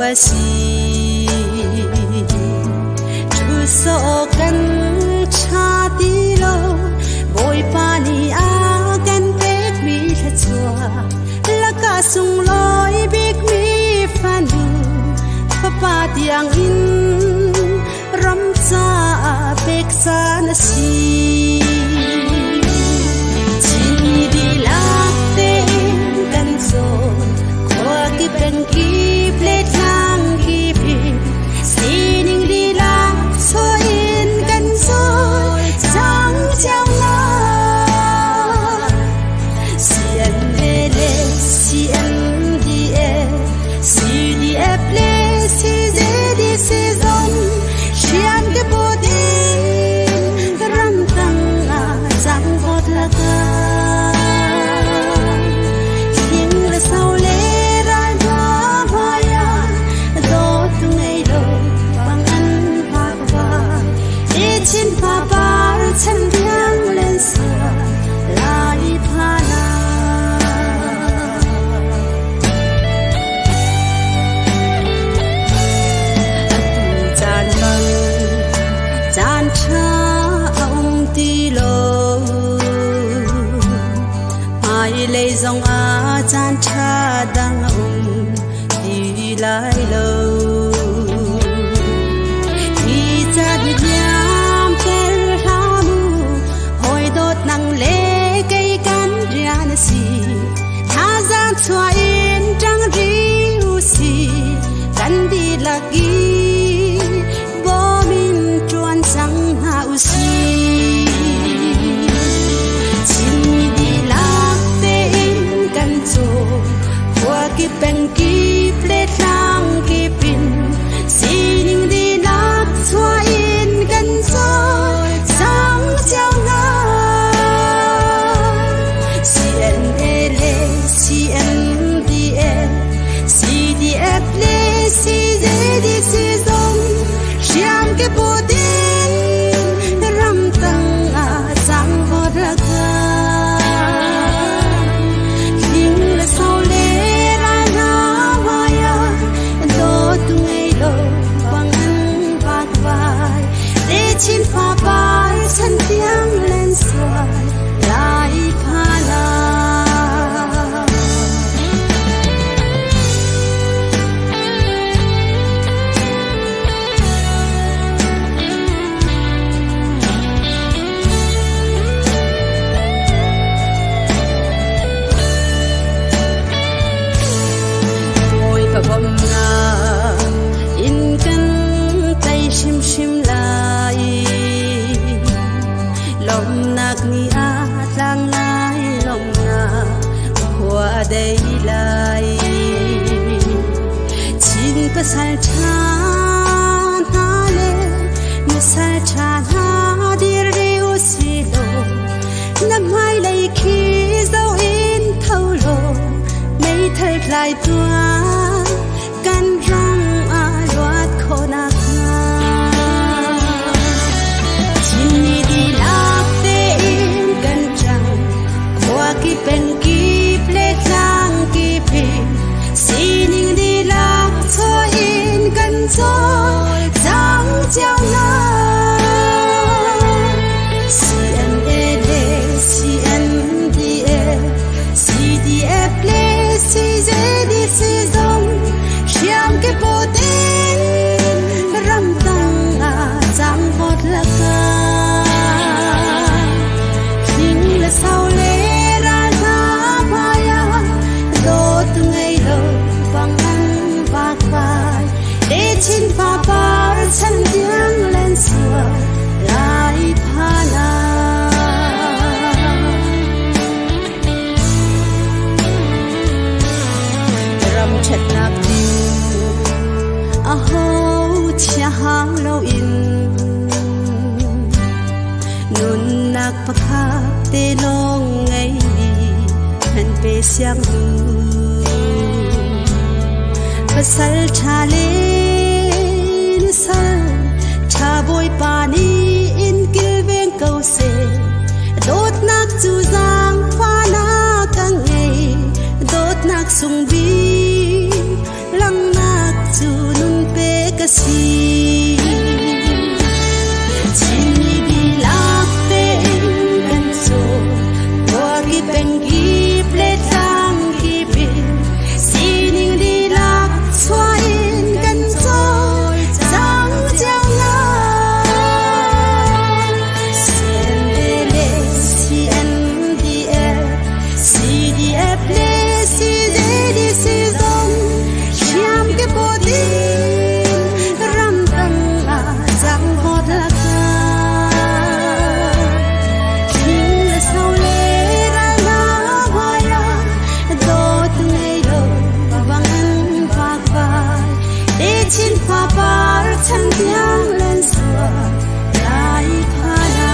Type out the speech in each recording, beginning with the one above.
a si. Thu sawh kan ṭha ti lo, Bawipa nih a kan pekmi thluachuah lakah sunglawi bikmi fanu fapa tiang in ram caah pek caan a si. Chinmi dihlak tein kan cawn, khua kip peng kip le tlang kip in sining dihlak chuah in kan cawl cang cio lai. CNA le CNDA, CDF le CZDC zong hriam ke put in ramtang ah cangvawt lakah thing le sau le ral hna hmai ah dawt ngei lo bang an hak vai Chin pa par chan tiang len sua lai phana. Atu caan bang caan ṭha a um ti lo. Hmailei zong ah caan ṭha dang a um ti lai lo. Hi caan hi liam ter hlah mu, hawi dawt nang le kei kan rian a si. Thazaang chuah in ṭang ri u si, kan dihlak i bawm in ṭuan cang hna u sih. Chinmi dihlak tein kan caw, khua kip peng kip le tlang kip in sining dihlak chuah in kan caw cang cio hna. CNA le CNDA, CDF le CJDC zong hriam ke put in ramtang ah cangvawt raka. Hling le sau le ral hna hmai ah dawt ngei lo bang an vak vai. Techin fapar chan tiang len sual lai phala. Bawipa bawmhnak in kan tei hrimhrim lai. Lawmhnak ni ah tlang lai lawmhnak khua a dei lai. Chin pasal ṭha hna le nusal ṭha hna dir rih u si law na hmailei khi zoh in tho law meithal tlai tuah kan ram ah luat khawhnak hnga. Chinmi dihlak tein kan ṭang, khua kip peng kip le tlang kip in sining dihlak chaw in kan cawl cang cio hna. CNA le CNDA, CDF le CJDC zong hriam ke put in ramtang ah cangvawt lakah thing le sau le ral hna hmai ah dawt ngei lo bang an vak vai Techin fapar chan tiang len sual lai phala. Ram ṭhatnak ding aho chia hang loin nunnak pakhat te lawng ngei han pe siang du pasal ṭha le sal ṭha bawipa nih in kilveng ko seh. Dawtnak cu zaangfahnak ka ngei, dawtnak sung bik langhnak cu. Techin khua par chan tiang len sual lai phana.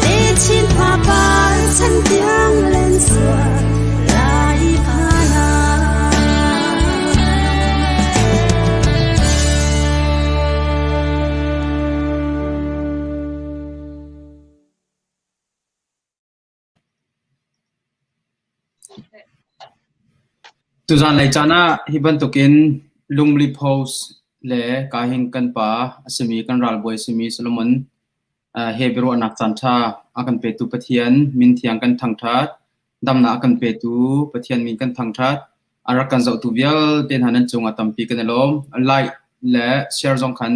Techin khua par chan tiang len sual lai phana. Tuzanlei caan ah hi bantukin lungli post le kahin kan pa a simi kan ralbawi a simi Solomon he biaruahnak caanṭha a kan petu Pathian min thiang kan thangṭhat. Damnak a kan petu Pathian min kan thangṭhat. A rak kan zohtu vialte hna nan cungah tampi kan i lawm. Like le share zong khan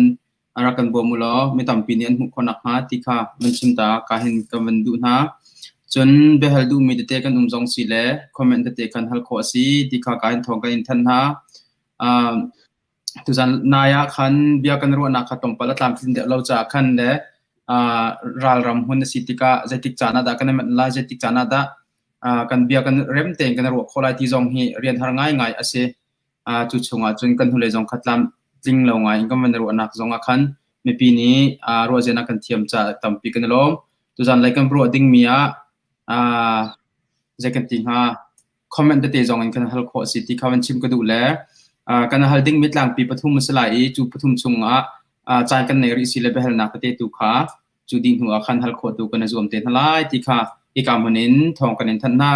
a rak kan bawm u law mi tampi nih an hmuh khawh nakhnga ti kha van chim ta ka hin ka van duh hna. Cun biahal duhmi tete kan um zong si le comment tete kan hal khawh a si ti kha ka hin thawng kan in thanh hna. Tuzan nai ah khan bia kan ruahnak kha tlawmpal a tlamtlin deuh lo caah khan le ralram hmun a si tikah zeitik caan ah dah kan i manh lai, zeitik caan ah dah kan bia kan rem tein kan ruah khawh lai ti zong hi rian har ngaingai a si. Cu chungah cun kan hnulei zong kha tlamtling lo ngai in kan van ruahnak zong ah khan mipi nih ruahzian a kan thiam caah tampi kan i lawm. Tuzan lei kan ruah dingmi ah zei kan ti hnga comment tete zong in kan hal khawh a si ti kha van chim ka duh le kan hal dingmi tlangpi pathum a si lai i cu pathum chungah caan kan nei rih si le biahalnak tete tu kha cu dih hnu ah khan hal khawh tu kan i zuam te hna lai ti kha hika hmun in thawng kan in thanh hna.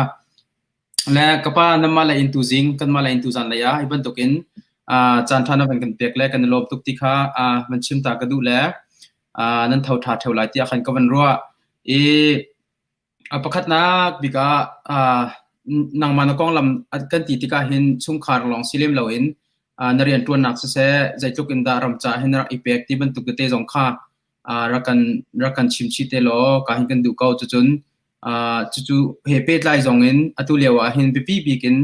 Le ka pa nanmah lei in tuzing kanmah lei in tuzan lei ah hi bantukin caan ṭha na van kan pek le kan i lawm tuk ti kha van chim ta ka duh le nan tho ṭha ṭheo lai tiah khan ka van ruah. I a pakhatnak bik ah nangmah na konglam kan ti tikah hin chungkhar lawng si lem loin na rianṭuannak siseh zeitluk in dah ram caah hin na rak i pek ti bantuk tete zong kha rak kan chim chih te law ka hin kan duh ko. Cucun cucu he pehtlai zong in atu lio ah hin biapi bik in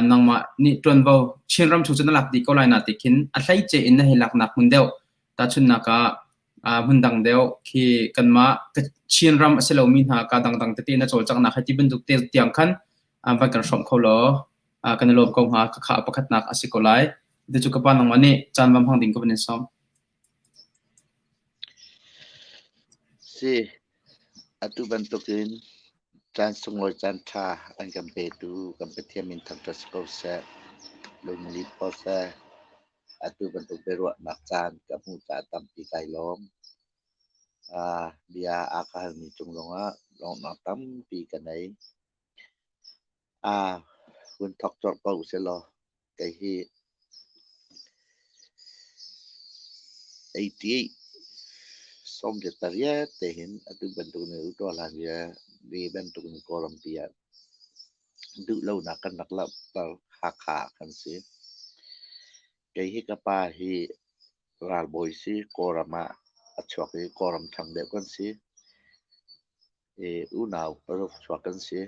nangmah nih ṭuanvo Chinram chung cu na lak dih ko lai na ti khin a hleice in na hei laknak hmun deuh tahchunhnak ah hmun dang deuh khi kanmah Chinram a si lomi hna ka dangdang tete na cawlcanghnak hei ti bantuk te tiang khan van kan hrawmh kho law kan i lawm ko hnga. Khakha a pakhatnak a si ko lai. Cucu ka pa nangmah nih caan va hmang ding ka van in sawm. Si, atu bantukin caan sunglawi caan ṭha an kan petu kan Pathian min thangṭhat si ko seh. Lungli ko seh. Atu bantuk biaruahnak caan ka hmuh caah tampi kai lawm. Bia aa ka halmi cung zongah lawmhnak tampi ka nei. Hun thawk colh ko usilaw kei hi 88 te hin atu bantuk in utuah hlan ve bantuk in Kawlrampi ah duhlonak kan rak langhter Hakha ah kan si. Kei hi ka pa hi ralbawi si Kawlram ah a chuak i Kawlram ṭhang deuh kan si. I unau paruk chuak kan si.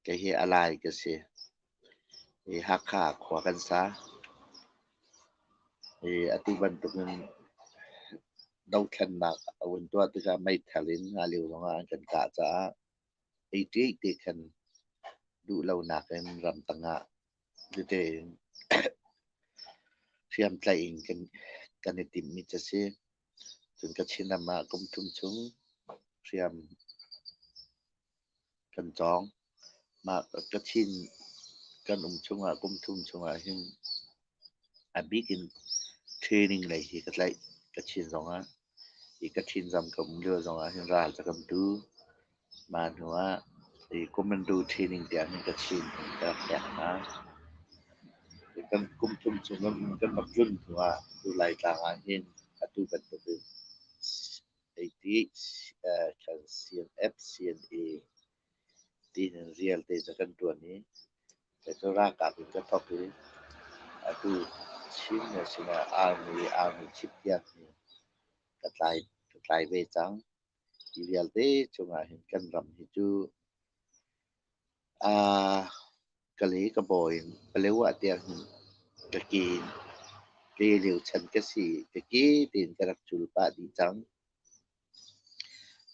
Kei hi a lai ka si. I Hakha khua kan sa. I atu bantukin dothlennak a vun tuah tikah meithal in nga lio zongah an kan kah caah 88 te khan duhlonak in ramtang ah tete in hriamtlaih in kan i timhmi cu a si. Cun Kachin ram ah kum thum chung hriam kan cawng. Mah Kachin kan um chungah kum thum chungah hin a bik in training lei hi ka tlaih. Kachin zongah i Kachin ram ka um lio zongah hin ral cu kan tu. Mah hnu ah i commando training tiang hin Kachin in ka rak pek hna. Kan kum thum chung kan rak tlun hnu ah tu Laitlang ah hin atu bantuk in CNF, CNA tiin rial te cu kan ṭuan i cu ralkap in ka thawk i atu Chin National Army, Army Chief tiang hi ka tlai, ka tlai ve cang. Hi vialte chungah hin kan ram hi cu ka le ka bawi in Palewa tiang hin ka ke in ke lio chan ka si i ka ke tein ka rak cul pah dih cang.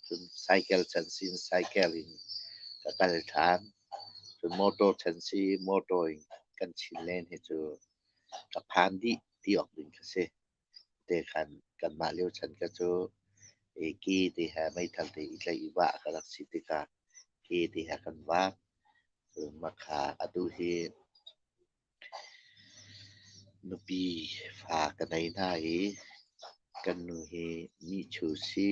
Cun cycle chan si in cycle in ka kal ṭhan. Cun motor chan si i motor in kan chin len hi cu. Ka phan dih ti awk ding kha si. Te khan kanmah lio chan kha cu ke te he meithal te i tlaih i vah ka rak si tikah ke te he kan vak. Cun makha atu hi nupi fa ka nei hna i kan nu hi mihchu si.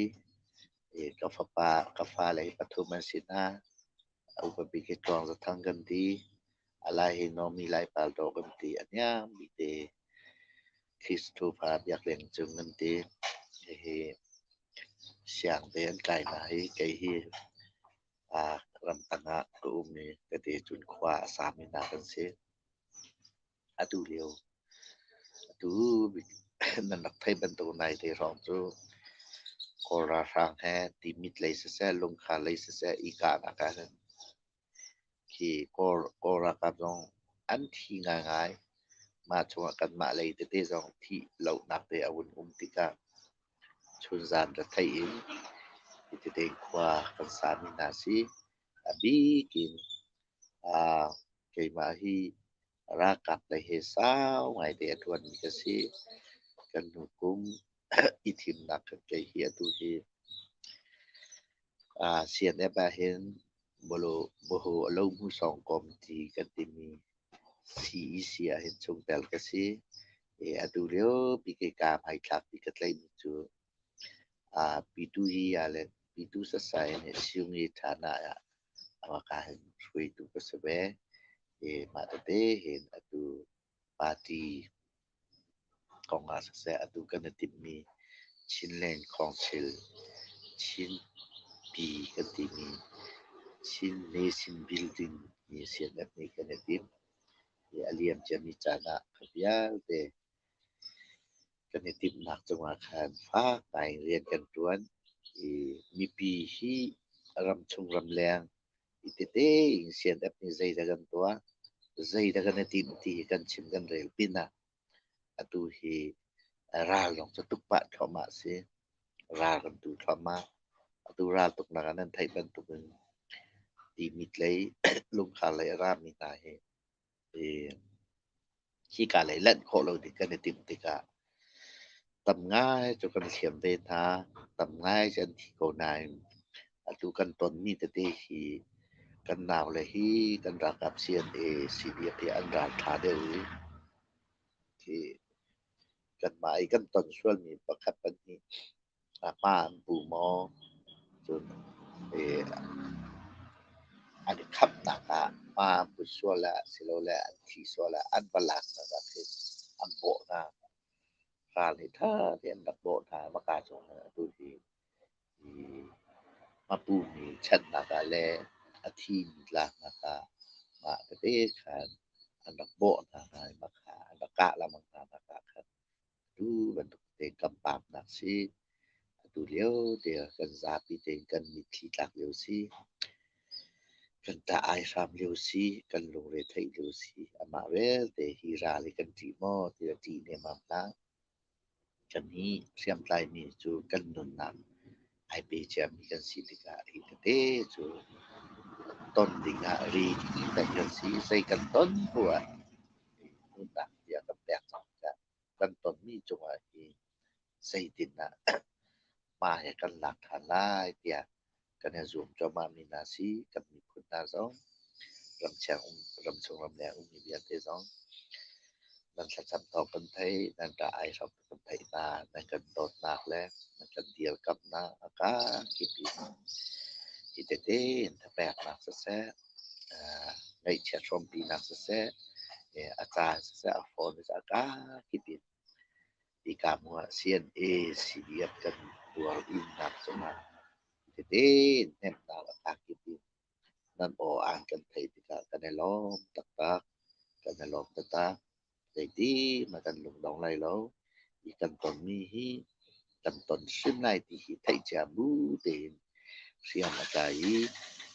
Ka fapa ka fale hi pathum an si hna. A upa bik hi Tluang Za Thang kan ti. A lai hi Nomi Lai Pal Dawh kan ti. A hniang bik te Christopher Biak Leng Cung kan ti. Hihi siangte an kai hna hi kei hi ramtang ah ka um i ka te cun khua a sami hna kan si. Atu lio atu nan rak theih bantuk naite hrawng cu Kawl ralhrang he Timit lei siseh, Lungkha lei siseh i kahnak ah hin khi Kawl ralkap zong an thi ngaingai. Mah chungah kanmah lei tete zong thih lohnak te a vun um tikah chunzan retheih in hi tete khua kan sami hna si. A bik in keimah hi ralkap lei he sau ngaite a ṭuanmi ka si. Kan hnu kum i thimnak kan kei hi atu hi CNF ah hin Bahu a lo hmu sawng kom ti kan timi CEC ah hin chungtel ka si. Atu lio pi kei kaa hmaithlak ti ka tlaihmi cu Pitu hi ah le Pitu sasai nih Siungi ṭhana ah amaka hin hruaitu ka si ve. Mah tete hin atu party kong ah siseh atu kan i timhmi Chinland Council, Chinpi kan timi Chin Nation Building hi CNF nih kan i timh. A liam ciami caan ah kha vialte kan i timhnak cungah khan fak ngai in rian kan ṭuan i mipi hi ramchung ramleng i tete in CNF nih zeidah kan tuah, zeidah kan i timh ti hi kan chim kan rel pinah atu hi ral zong cu tuk pah thluahmah a si. Ral kan tu thluahmah. Atu ral tuknak ah nan theih bantukin Timit lei, Lungkhar lei a rami hna hi Hika lei lanh khawh lo ding kan i timh tikah tam ngai cu kan hliam ve hna. Tam ngai cu an thi ko nain atu kan tonmi tete hi kan naule hi kan ralkap CNA, CDF hi an ralṭha deuh i khi kanmah i kan ton sualmi pakhat pahnih hma an pu maw? Cun an i khamhnak ah hma an put sual ah silole an thi sual ah an va laknak ah khin an bawh hna. Ral nih ṭha tein an rak bawh hna. Vaka cung in atu hi hmapumi chanhnak ah le a thimi laknak ah mah tete khan an rak bawh hna hna i mah kha an rak kah lengmang hna nak ah khan Atu bantuk te kan paamnak si. Atu lio te ah kan zapi tein kan mitthli tlak lio si. Kan ṭah ai hram lio si. Kan lungre theih lio si. Amah vialte hi ral hi kan ṭih maw tiah ṭih nemmam hlah. Kan hi hriamtlaimi cu kan nunnak ai pe ciami kan si tikah hi tete cu ton ding ah ri pek kan si. Zei kan ton poah ah nunnak tiah kan pek cang tikah kan tonmi cungah hi zeitindah hma he kan lak ṭhan lai tiah kan i zuam cuahmahmi hna si. Kan miphun hna zong ramchung ramleng ummi vialte zong nan thlacam thawng kan theih, nan ṭah aihram kan theih hna, nan kan dawtnak le nan kan dirkamhnak a kakip in hi tete in thapeknak siseh, ngaihchiat hrawmpinak siseh, a caan siseh, a phone siseh, a kakip in hika hmu ah CNA, CDF kan tuar innak cungah tete in hnemhnak a kakip in nan aw aan kan theih tikah kan i lawm taktak. Kan i lawm taktak. Zeiti hmanh kan lungdong lai lo. Hi kan tonmi hi kan ton hrim lai ti hi theih cia bu tein hriam a tlai i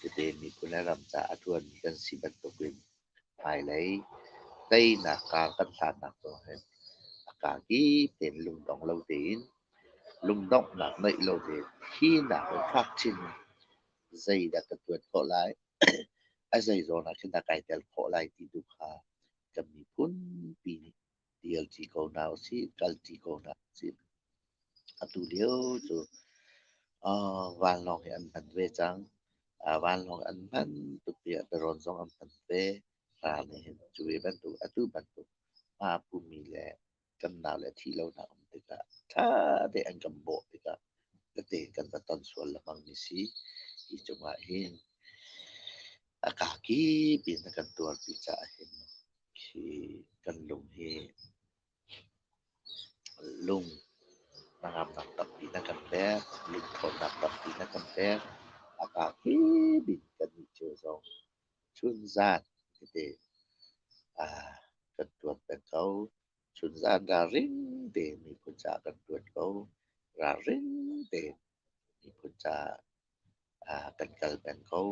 tete miphun le ram caah a ṭuanmi kan si bantukin hmailei teinak kar kan hlannak zong hin a kakip tein lungdong lo tein lungdonghnak neih lo tein hinak in fak chin in zeidah ka ṭuan khawh lai, a zei zawn ah khin dah kai tel khawh lai ti tu kha kan miphunpi nih Rialṭi ko hna usih, kalṭi ko hna usih. Atu lio cu vanlawng hi an hman ve cang. Vanlawng an hman tuk tiah drone zong an hman ve. Ral nih hin cu ve bantuk atu bantuk hma pumi le kan nau le thih lonak um tikah ṭha tein an kan bawh tikah tete kan va ton sual lengmang mi si. Hi cungah hin a kakip in a kan tuarpi caah hin khi kan lung hi lung hnangamnak tampi na kan pek, lungṭhawnnak tampi na kan pek. A kakip in kannih cio zong chunzan tete kan ṭuan peng ko. Chunzan ralring tein miphun caah kan ṭuan ko. Ralring tein miphun caah kan kal peng ko.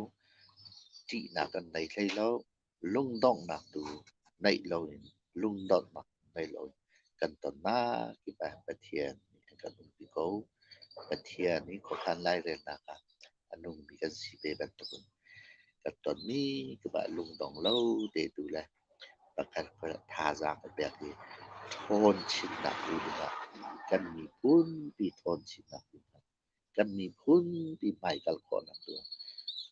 Ṭihnak kan nei hlei lo. Lungdonghnak tu neih loin lungdonghnak neih loin kan tonnak kip ah Pathian nih a kan umpi ko. Pathian i khuakhan lairelnak ah a nungmi kan si ve bantukin kan tonmi kip ah lungdong lo te tu le pakhat thazaang a pek i ṭhawn chinnak tu dingah kan miphun pi ṭhawn chinnak dingah kan miphun pi hmaikal khawhnak tu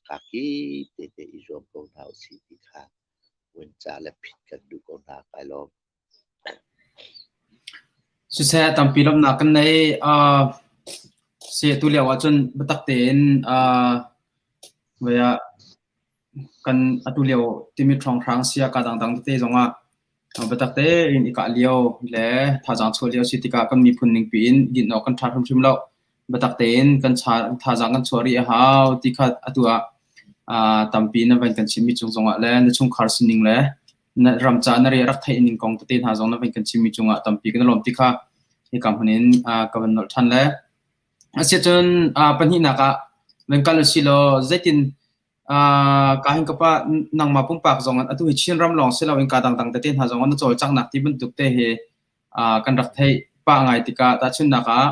kakip tete i zuam ko hna usih ti kha vun ca le phit kan duh ko hna. Kai lawm. Siseh tampi lawmhnak kan nei. Si tu lio ahcun biatak tein voi ah kan atu lio Timit hrawnghrang sia ka dangdang tete zongah biatak tein i kah lio le thazaang chuah lio si tikah kan miphun ningpi in din awk kan ṭha hrimhrim lo. Biatak tein kan thazaang kan chuah rih a hau ti kha atu ah tampi na van kan chimmi cung zongah le na chungkhar sining le na ram ca na re rak theih ning kong tete hna zong na van kan chimmi cungah tampi kan lawm ti kha hika hmun in ka van nolh ṭhan le. Asiahcun pahnihnak ah van kal usih law zeitin ka hin ka pa nangmah pumpak zong atu hi Chinram lawng si loin ka dangdang tete hna zong na cawlcanghnak ti bantuk te hi kan rak theih pah ngai tikah tahchunhnak ah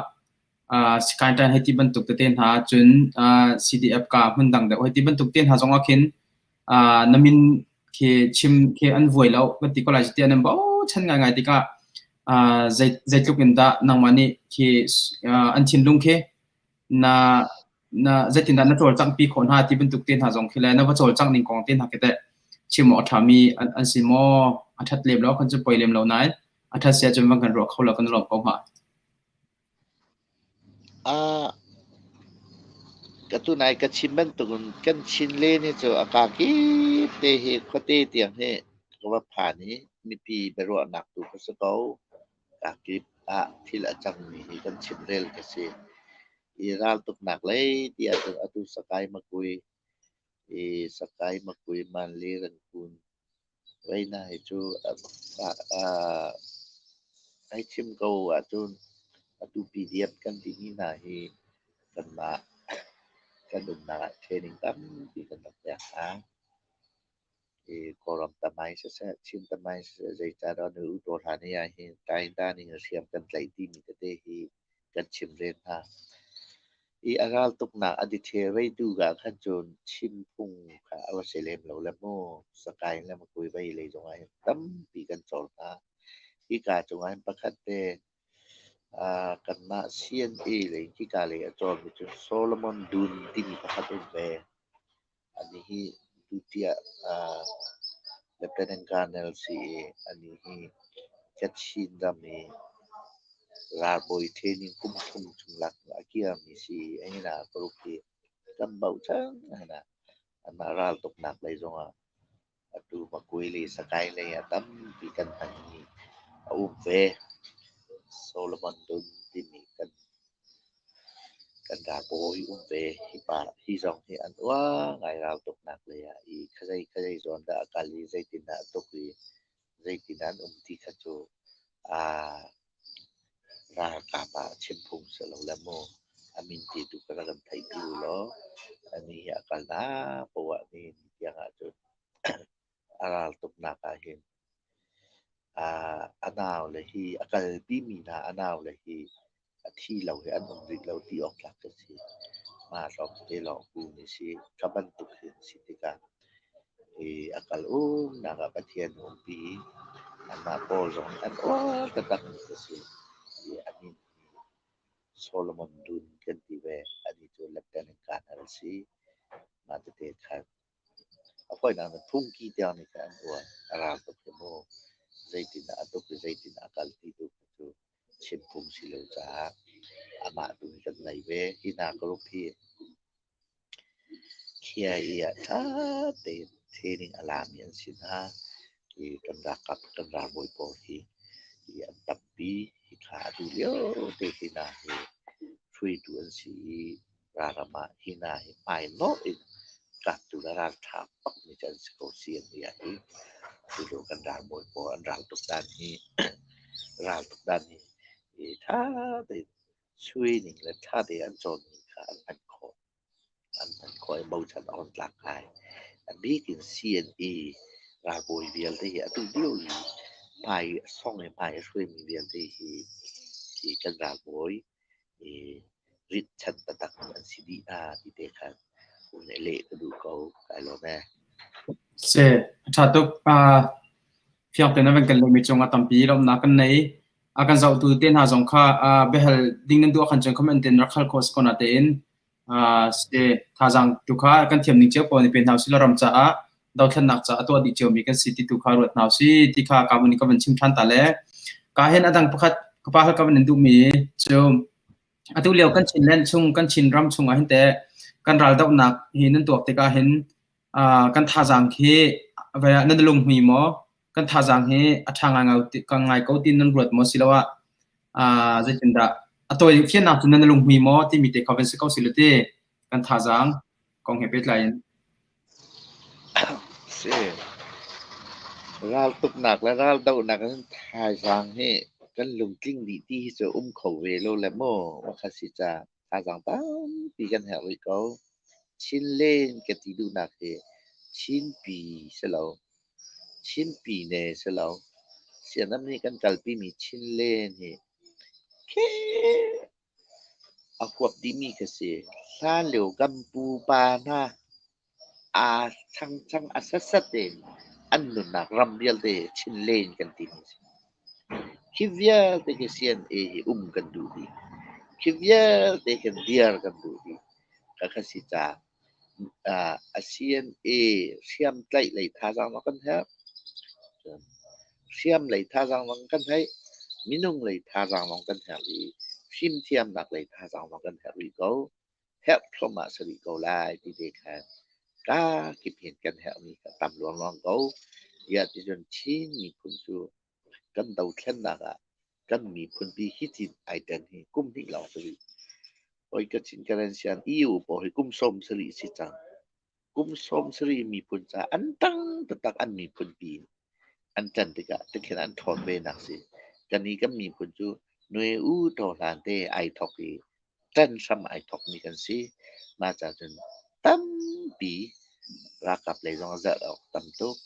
Skytan hei ti bantuk tete hna cun CDF ka hmun dang deuh hei ti bantuk te hna zong ah khin na min khi chim khi an vuai lo kan ti ko lai tiah nan bochan ngaingai tikah zeitluk in dah nangmah nih khi an thinlung khi na na zeitindah na cawlcanghpi khawh hna ti bantuk te hna zong khi le na va cawlcangh ning kong te hna khi teh chim awk a ṭhami an si maw? A ṭhat lem lo kan cu poi lem lo nain a ṭhat si ahcun van kan ruah kho lo kan lawm ko hnga. Ka tunai ka chim bantukin kan Chinlen hi cu a kakip te hi khuate tiang hi ka va phan i mipi biaruahnak tu ka si ko. Kakip ah thil a cangmi hi kan chimrel ka si. I raltuknak lei ti ahcun atu Sakai Makui i Sakai Makui Manli Rangkun Reina hi cu ai chim ko ahcun atu PDF kan timi hna hi kanmah kan umnak ah training tampi kan rak pek hna. I Kawlram tamai siseh, Chin tamai siseh, zeicahdah nu utaw hlan i ahhin tainta ning hriam kan tlaih timi tete hi kan chimrel hna. I a raltuknak a dithel tu ah khan cun chimphung kha a va si lem lo le mu. Sakae le Makui vei lei zongah hin tampi kan cawl hna. Hika cungah hin pakhat te kanmah CNA lei hika lei a cawlmi cu Solomon Dun timi pakhat um ve. Anih hi tutiah Lieutenant Colonel si i anih hi Kachin ram i ralbawi training kum thum chung lak a kirmi si i a hina paruk hi kan bochan hina. Anmah raltuknak lei zongah atu Makui le Sakai lei ah tampi kan hmanmi a um ve. Solomon Dun timi kan Kan ralbawi um ve. Hi pa hi zong hi an uar ngai raltuknak lei ah i khazei khazei zawn dah a kal i zeitindah a tuk i zeitin an um ti kha cu aa ralkap ah chim phung si lo le mu. A min te tu kha rak kan theihpi u law ani hi a kalnak poah nih ni tiang ahcun a raltuknak ah hin a naule hi a kalpimi hna a naule hi a thi lo hi an um rih lo ti awk tlak ka si. Mah lawng te lawng bu nih si ka bantuk hi an si tikah hi a kal umnak ah Pathian umpi. Anmah pawl zong nih an uar taktakmi ka si. I a min hi Solomon Dun kan ti ve. Anih cu Lieutenant Colonel a si. Mah tete khan a fawinak in phungki tiang nih khan an uar. A ral tuk hi mu. Zeitindah a tuk i zeitindah a kal ti tu kha cu chim phung si lo caah amah tu hi kan ngei ve. Hi hna group hi KIA ah ṭha tein training a lami an si hna. Hi kan ralkap kan ralbawi pawl hi hi an tampi. Hika atu lio te hi hna hi hruaitu an si i ralram ah hi hna hi hmainawh in kaptu le ralṭha bakmi cu an si ko CNA ah hi. Atu lio kan ralbawi pawl an raltuk dan hi raltuk dan hi hi ṭha tein Suining le ṭha tein an cawnmi kha an hman khawh. An hman khawh i bochan awk an tlak ngai. A bik in CNA ralbawi vialte hi atu lio i hmai a song i hmai a hruaimi vialte hi hi kan ralbawi i ritchan taktak an si dih hna ti te khan hun i leh ka duh ko. Kai lawm ee. Si, a ṭha tuk. Uh, fiang tein na van kan lehmi cungah tampi lawmhnak kan nei. A kan zohtu te hna zong kha biahal ding nan duh ahkhan cun comment in rak hal khawh si ko natein si thazaang tu kha kan thiam ning cio pawl nih pe hna usih law ram caah dothlennak caah a tuah dih ciomi kan si ti tu kha ruat hna usih ti kha ka vun in ka van chim ṭhan ta le ka hin a dang pakhat ka pa hal ka van in duhmi cu atu lio kan Chinland chung kan Chin ram chung ah hin teh kan raldohnak hi nan tuak tikah hin kan thazaang khi nan lunghmui maw? Kan thazaang hi a ṭha ngai ko ti nan ruat maw? Siloah zeitindah a tawi fiannak cu nan lunghmui maw timi te kha van si ko silo ti kan thazaang kong he pehtlai in. Si. Raltuknak le raldohnak in thazaang hi kan lungtling dih ti hi cu um kho ve lo le mu. Makha si ca Thazaang tampi kan herh rih ko. Chinlen ka ti duhnak hi Chinpi si lo, Chinpine si lo. Sianam nih kan kalpimi Chinlen hi a huap dihmi kha si. Hlanlio kan pupa hna Aa changchang a satsat in an nunnak ram vialte Chinlen kan timi a si. Khi vialte khi CNA hi um kan duh dih. Khi vialte khin dir kan duh dih. Khakha si caah a CNA hriamtlaih lei thazaang zong kan herh. Cun hriam lei thazaang zong kan theih. Minung lei thazaang zong kan herh i fimthiamnak lei thazaang zong kan herh rih ko. Herh thluahmah si rih ko lai ti te khan kakip hin kan herhmi kha tam luangluang ko. Tiah ticun Chin miphun cu kan dothlennak ah kan miphunpi hitin ai ṭen hi kum hnih lawng si rih. Hoi Kachin Karen sian EU pawl hi kum 70 si cang. Kum 70 miphun caah an ṭang taktak an miphunpi an ṭan tikah tikhin an ṭhawn ve nak si. Kan i kan miphun cu nue u ṭaw hlan te ai thok i ṭan hram ai thokmi kan si. Mah ca cun tampi ralkap lei zong a zelh awk a tam tuk,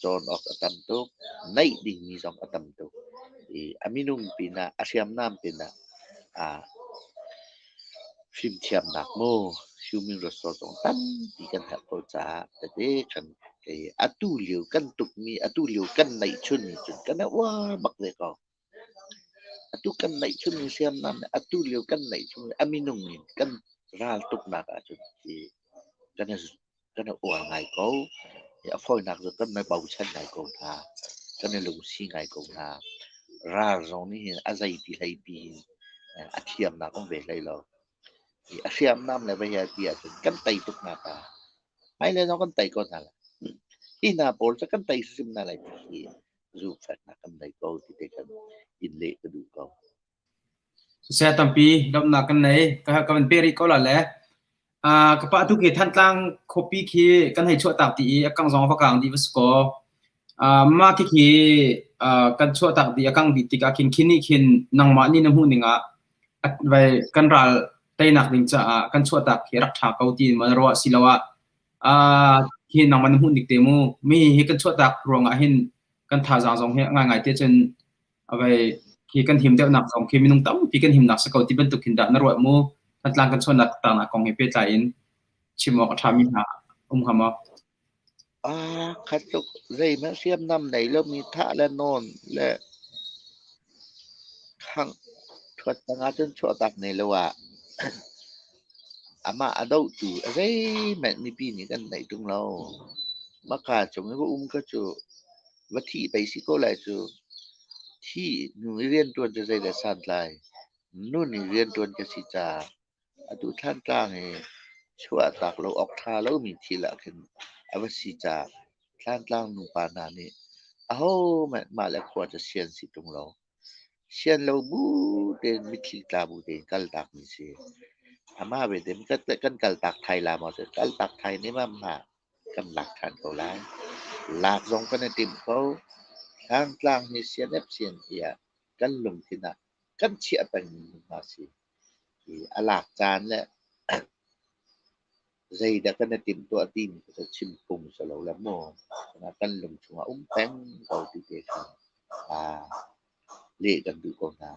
cawn awk a tam tuk, neih dingmi zong a tam tuk. I a minung pinah, a hriamnam pinah aa fimthiamnak mu human resource zong tampi kan herh ko caah tete kan kei atu lio kan tukmi atu lio kan neihchunmi cun kan i uar bak ve ko. Atu kan neihchunmi hriamnam le atu lio kan neihchunmi a minung in kan ral tuknak ahcun hi kan i kan i uar ngai ko. A fawinak cu kan i bochan ngai ko hna. Kan i lungsi ngai ko hna. Ral zong nih hin a zei ti hlei pi in a thiamnak um ve hlei lo. A hriamnam le va ti ahcun kan tei tuk hna ta. Hmailei zong kan tei ko hna lai. Hi hna pawl cu kan tei hrimhrim hna lai ti hi zumhfeknak kan nei ko ti te khan in leh ka duh ko. Siseh tampi lawmhnak kan nei. Ka ka van pe rih ko la le. Ka pa tu khi Thantlang khuapi khi kan hei chuahtak ti i a kang zong va kang dih va si kaw. Mah khi khi kan chuahtak dih a kang dih tikah khin khin nih khin nangmah nih na hmuh ning ah vai kan ral teinak ding caah kan chuahtak khi rak ṭha ko ti ma na ruah siloah khi nangmah na hmuh ning te mu mi hi kan chuahtak ruangah hin kan thazaang zong hi ngaingai te cun avei khi kan him deuhnak zong khi minung tampi kan himnak si ko ti bantuk hin dah na ruah mu Thantlang kan chuahnak tangnak kong he pehtlai in chim awk a ṭhami hna um hnga maw? Aa khat tuk. Zeihmanh hriamnam nei lomi thah le nawn le khangh ṭhuat tang ahcun chuahtak ne lo ah amah a dohtu a zeihmanh mipi nih kan neih ṭung lo. Maka cung i va um kha cu va thih pei si ko lai cu. Thih hnu i rianṭuan cu zeidah santlai. Nun i rianṭuan ka si caah atu Thlantlang hi chuahtak lo awk ṭha lomi thil ah khin a va si caah Thlantlang nupa hna nih ahohmanh mah le khua cu sian si ṭung lo. Sian lo bu tein mitthli tla bu tein kaltakmi si. Amah belte kan kaltak thai la maw? Kaltak thai nemmam hlah. Kan lak ṭhan ko lai. Lak zong kan i tim ko. Thlantlang hi sianep sian tiah kan lungthin ah kan chiah pengmi hmunhma si. A lak caan le zeidah kan i timhtuah timi kha chim phung si lo le maw kan lung chungah um peng ko ti te kha leh kan duh ko hna.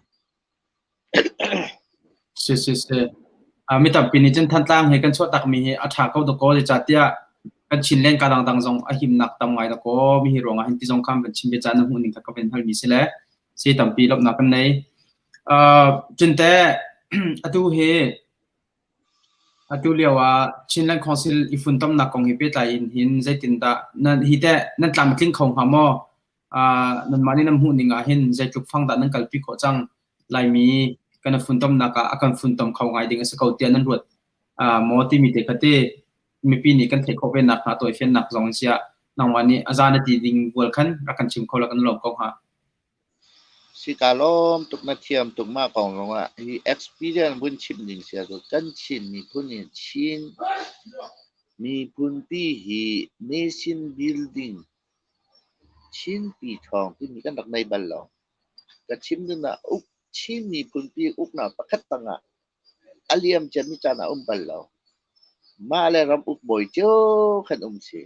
Si si si. Mi tampi nih cun Thantlang he kan chuah takmi hi a ṭha ko dakaw zeicahtiah kan Chinland ka dangdang zong a himnak tam ngai dakaw mi hi ruangah hin ti zong kha kan chim ve caan na hmuh ning kha ka van halmi si le si tampi lawmhnak kan nei. Cun teh atu hi atu lio ah Chinland Council i funtomnak kong he pehtlai in hin zeitindah nan hi teh nan tlam a tling kho hnga maw? Nanmah nih nan hmuh ning ah hin zeitluk fang dah nan kalpi khawh cang? Laimi kan i funtomnak ah a kan funtom kho ngai ding a si ko tiah nan ruat maw timi te kha te mipi nih kan theih khawh ve nakhnga tawifiannak zong in siah nangmah nih a za na ti ding bual khan rak kan chim kho la kan lawm ko hnga. Si kaa lawm tuk na thiam tuk mah kong zongah hi experience vun chim ding si ahcun kan Chin miphun hi Chin miphunpi hi nation building Chinpi ṭhawng timi kan rak nei bal lo. Ka chim ding ah uk Chin miphunpi uknak pakhat tangah a liam ciami caan a um bal lo. Mah le ram uk bawi cio khan um si.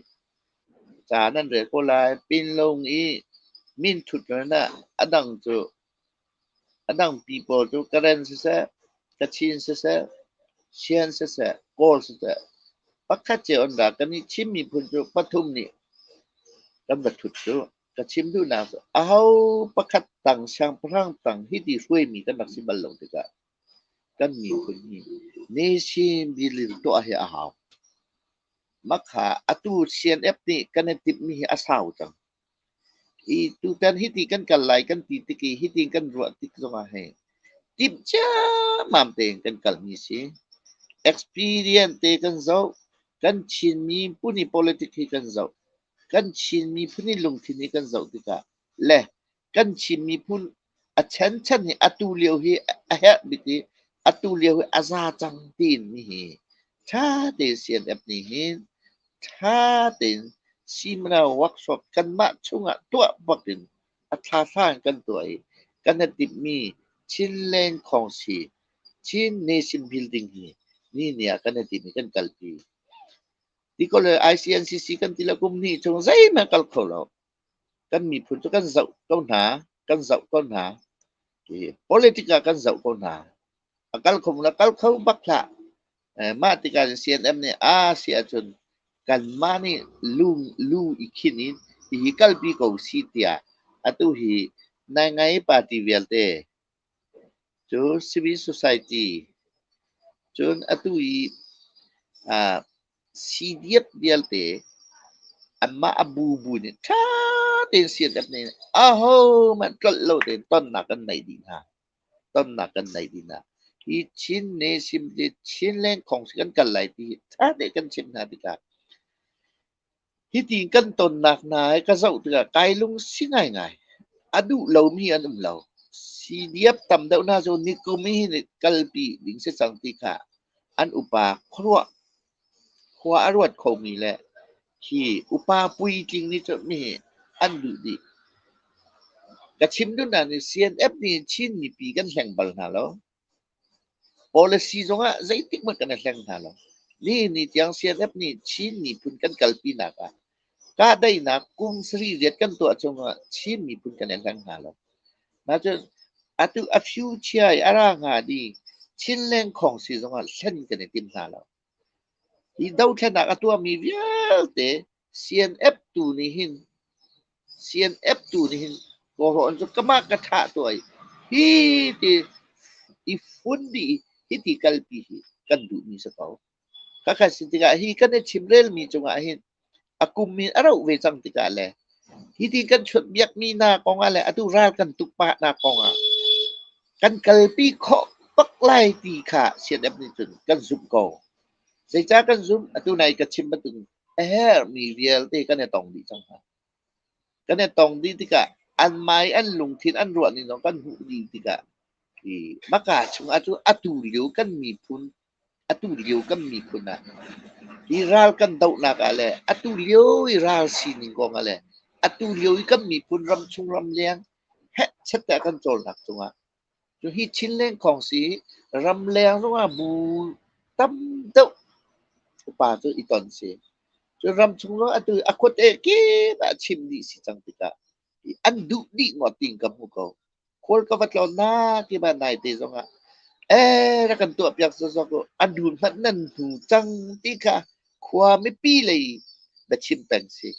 Ca nan rel ko lai. Pinlung i minthut ah a dang cu a dangpi pawl cu Karen siseh, Kachin siseh, Shan siseh, Kawl siseh pakhat cio an ra. Kannih Chin miphun cu pathum nih kan va thut cu. Ka chim duhnak cu aho pakhat tang siangpahrang tang hiti hruaimi kan rak si bal lo tikah kan miphun hi nation building tuah hi a hau. Makha atu CNF nih kan i timhmi hi a sau cang. Hi tutan hiti kan kal lai kan ti tik i hiti kan ruah tik zongah hei timh ciammam tein kan kalmi si. Experience te kan zoh, kan Chin miphun i politics hi kan zoh, kan Chin miphun i lungthin hi kan zoh tikah le kan Chin miphun a chanchan hi atu lio hi a herh bik i atu lio hi a za cang tiin hihi ṭha tein CNF nih hin ṭha tein seminar workshop kanmah chungah tuah bak in a thla in kan tuah i kan i timhmi Chinland Khawngsi Chin Nation Building hi ni ni ah kan i timh i kan kalpi. Ti ko le ICNCC kan ti le kum hnih chung zeihmanh kal kho lo. Kan miphun cu kan zoh ko hna, kan zoh ko hna. Politic ah kan zoh ko hna. A kal kho la kal kho bak hlah. Mah tikah CNM nih aa si ahcun kanmah nih lu lu i khin in hihi kalpi ko si tiah atu hi naingai party vialte cu civil society cun atu i CDF vialte anmah a bubu nih ṭha tein CNF nih ahohmanh tlolh lo tein tonnak kan neih dih hna. Tonnak kan neih dih hna. Hi Chin Nation le Chinland kong kan kal lai ti hi ṭha tein kan chimh hna tikah hiti kan tonnak hna hi ka zoh tikah kai lungsi ngaingai. A duh lomi an um lo. CDF tam deuh hna cu nikum hi kalpi ding si cang ti kha an upa khuaruah khua a ruat khomi le hi upa puitling nih cun mi an duh dih. Ka chim duhnak nih CNF nih Chin mipi kan hleng bal hna lo. Policy zongah zeitik hmanh kan i hleng hna lo. Nihin ni tiang CNF nih Chin miphun kan kalpinak ah kahdaihnak kum sarih riat kan tuah chungah Chin miphun kan i hleng hna lo. Nacun atu a future i a ra hnga ding Chinland Khawngsi zongah hlen kan i tim hna lo. Hi dothlennak a tuahmi vialte CNF tu nih hin CNF tu nih hin kawhrawn cu kamah ka thah tuah i hi ti i fun dih i hiti kalpi hi kan duhmi si ko. Khakha si tikah hi kan i chimrelmi cungah hin a kum in a rauh ve cang tikah le hiti kan chawnhbiakmi hna kongah le atu ral kan tuk pahnak kongah kan kalpi khawh bak lai ti kha CNF nih cun kan zumh ko. Zeicah kan zumh? Atu nai ka chim bantuk a herhmi vialte kan i tong dih cang hna. Kan i tong dih tikah an mai an lungthin an ruah ning zong kan hmuh dih tikah hi maka chungah cu atu lio kan miphun atu lio kan miphun ah hi ral kan dohnak ah le atu lio i ral sining kong ah le atu lio i kan miphun ramchung ramleng hehchet tiah kan cawlnak cungah cu hi Chinland kong si ramleng zongah bu tam deuh upa cu i ton si. Cu ramchung zong atu a khuate kip ah chim dih si cang tikah an duh dih ngawt tiin ka hmu ko. Khual ka va tlawn nak kip ah naite zongah ee rak kan tuahpiak sawsawk u an dun hmanh nan hnu cang ti kha khua mipi lei va chim peng si.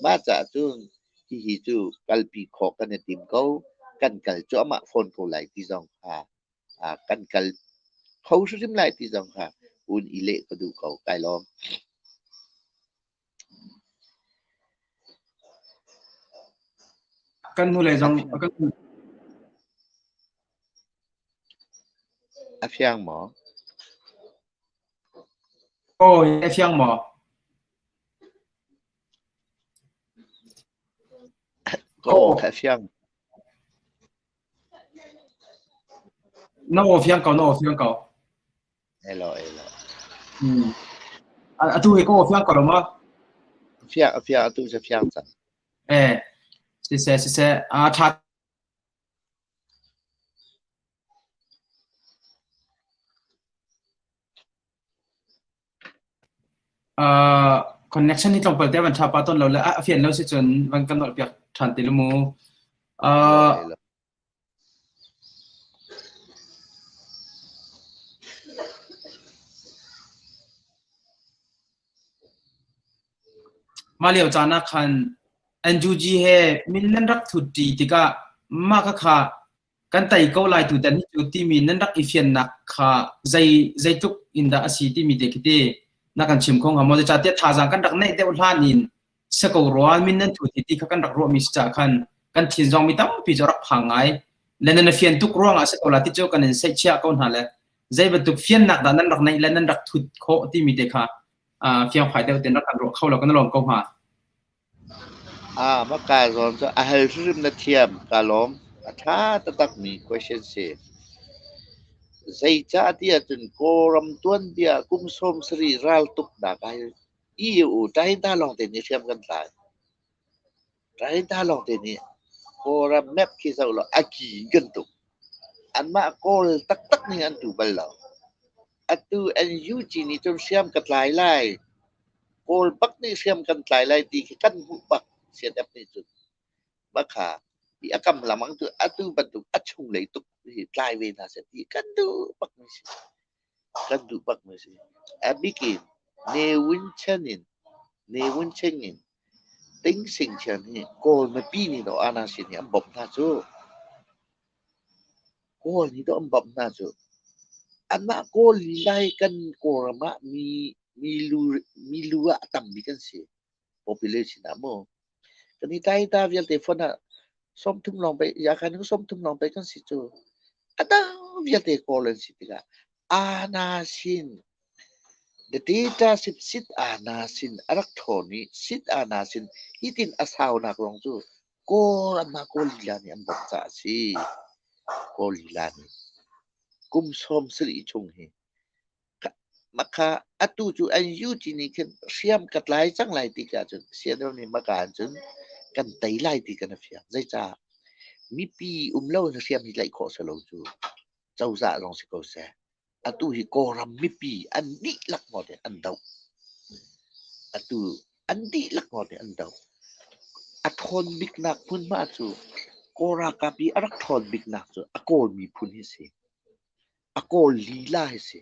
Mah caah cun hihi cu kalpi khawh kan i tim ko. Kan kal cuahmah fawn ko lai ti zong kha kan kal kho hrimhrim lai ti zong kha un i leh ka duh ko. Kai lawm. Kan hnulei zong kan A fiang maw? Aw, a fiang maw? Ka aw kha a fiang. Na aw fiang ko, na aw fiang ko. Elo, elo. Atu hi ka aw fiang ko lo maw? Fiang, fiang, atu cu fiang cang. Eh, siseh, siseh, a ṭha Connection hi tlawmpal te van ṭha pah tawn lo le a fian lo si cun van kan nolh piak ṭhan te lu mu. Mah lio caan ah khan NUG he min nan rak thutṭi tikah mah khakha kan tei ko lai tutan hi cu timi nan rak i fiannak kha zei zeitluk in dah a si timi te khi ti na kan chim kho hnga maw? Zeicahtiah thazaang kan rak neih deuh hlan in si ko rua min nan thu ti ti kha kan rak ruahmi si caah khan kan thin zong mi tampi cu rak phang ngai. Le nan fian tuk ruangah si ko la ti cu kan in seihchiah ko hna le zei bantuk fiannak dah nan rak neih le nan rak thut khawh timi te kha fiangfai deuh tein rak kan ruah kho lo kan lawm ko hnga. Ah, maka zawn cu a hal hrim na thiam ka lawm. A ṭha taktakmi question si. Zeicah ti ahcun Kawlram tuanbia kum 70 raltuknak ah hin EU China lawng te nih hriam kan tlai. China lawng te nih Kawlram map khi zoh law a ki in kan tuk. Anmah Kawl taktak nih an tu bal lo. Atu NUG nih cun hriam ka tlai lai. Kawl bak nih hriam kan tlai lai ti khi kan hmuh bak CNF nih cun. Bakha hi a kam lamang cu atu bantuk a chunglei tuk hi tlai ve hna seh ti kan duh bak mi si. Kan duh bak mi si. A bik in Ne Win Chen in Ne Win Chen in Ting Sing Chen hi Kawl mipi nih dawh ana sin hi an bawmh hna cu. Kawl nih dawh an bawmh hna cu. Anmah Kawl lila hi kan Kawlram ah mi milu milu ah a tam bik an si. Population ah mu. Kan i tlai ta vialte fon ah 30 lawng pei yakhan in 30 lawng pei kan si cu. A dang vialte Kawl an si tikah ana sin the data sit sit ana sin a rak ṭhawn i sit ana sin hitin a saunak lawng cu Kawl anmah Kawl lila nih an bawmh caah a si. Kawl lila nih kum 70 chung hi Makha atu cu NUG nih khin hriam ka tlai cang lai ti ka cun CNO nih maka in cun kan tei lai ti kan i fiang. Zeicah mipi um lo in hriam hi tlaih khawh si lo cu cozah zong si ko seh. Atu hi Kawlram mipi an dihlak ngawt in an doh. Atu an dihlak ngawt in an doh. A ṭhawn biknak hmunhma cu Kawl ralkap i a rak ṭhawn biknak cu a Kawl miphun hi si. A Kawl lila hi si.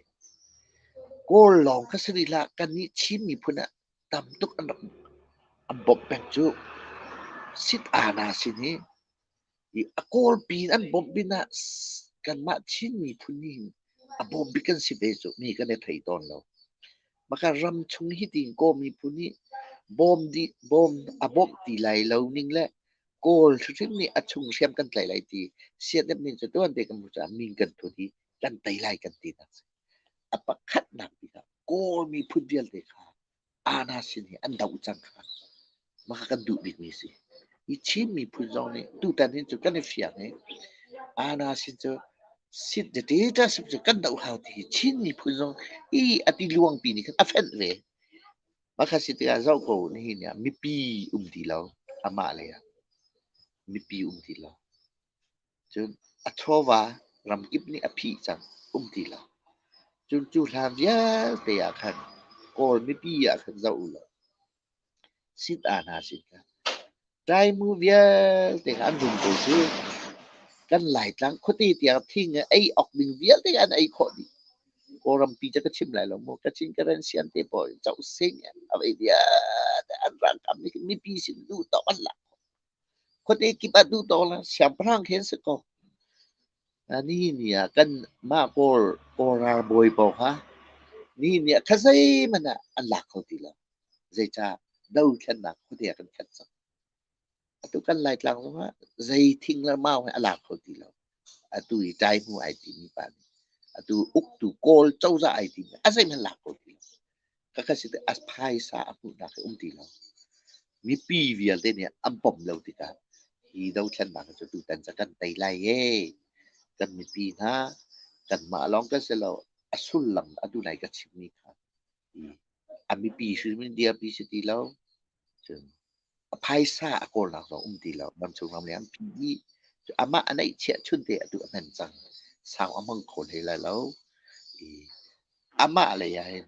Kawl lawng kha si rih hlah, kannih Chin miphun ah tam tuk an rak. An bawmh peng cu sit aa sin hi i a kawlpi in an bawmh pinah kanmah Chin miphun nih hin a bawm bik kan si ve cu mi kan i thei tawn lo. Maka ram chung hi tiin Kawl miphun nih bawm dih bawm a bawmh ti lai lo ning le Kawl hrimhrim nih a chung hriam kan tlaih lai ti siatep ning cu tuan te kan hmuh caah min kan thut i kan tei lai kan ti nak si. A pakhatnak bik ah Kawl miphun vialte kha Ana sin hi an doh cang kha. Maka kan duh bikmi si. Hi Chin miphun zong nih tutan hin cu kan i fiang i Ana sin cu sit dictatorship cu kan doh hau ti hi Chin miphun zong hi a ti luangpi nih khan a fenh ve. Maka si tikah zoh ko nihin ah mipi um ti lo amah lei ah mipi um ti lo. Cun a chawva ramkip nih a phih cang, um ti lo. Cun cu hlan vialte ah khan Kawl mipi ah khan zoh u law sit aa hna sin kha Taimu vialte kha an rum ko cu. Kan Laitlang khuate tiang thing ei awk ding vialte an ei khawh dih. Kawlrampi cu ka chim lai lo mu. Kachin Karen Sian te pawl coh sing a vei vialte an ralkap nih khin mipi sin duh tawk an lak. Khuate kip ah duh tawk la siangpahrang khi an si ko. Nihin ni ah kan mah Kawl Kawl ralbawi pawl kha nihin ni ah kha zeihmanh ah an lak kho ti lo. Zeicah dothlennak khuate ah kan khat cang. Atu kan Laitlang zongah zei thing le mau he a lak kho ti lo. Atu i ṭaihmu ai timi pa nih atu uktu Kawl cozah ai timi a zeihmanh lak kho ti lo. Khakha si a phaisa a hmuhnak hi um ti lo. Mipi vialte nih an pom lo tikah hi dothlennak cu tutan cu kan tei lai ee. Kan mipi hna kanmah lawng kan si lo a sullam atu nai ka chimmi kha a mipi hrim in dirpi si ti lo. Cun a phaisa a kawlnak zong um ti lo. Ramchung ramleng an phih dih. Amah a neihchiah chunte atu a hman cang. Sau a hmang kho hlei lai lo. I amah lei ah hin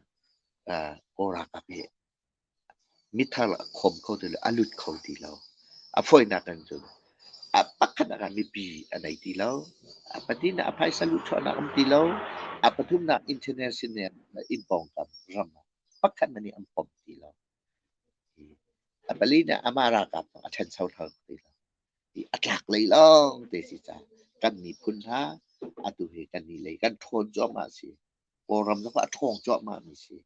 Kawl ralkap hi mithar a khawm kho ti lo, a lut kho ti lo. A fawinak in cun a pakhat ah mipi a nei ti lo. A pahnihnak a phaisa luhchuahnak um ti lo. A pathumnak international inn pawngkam ram ah pakhat hmanh nih an pom ti lo. A palinak amah ralkap zong a ṭhancho kho ti lo. A tlak lei lawng te si caah kan miphun hna atu hi kan nih lei kan ṭhawn cuahmah a si. Kawlram zong a ṭhawng cuahmah mi si.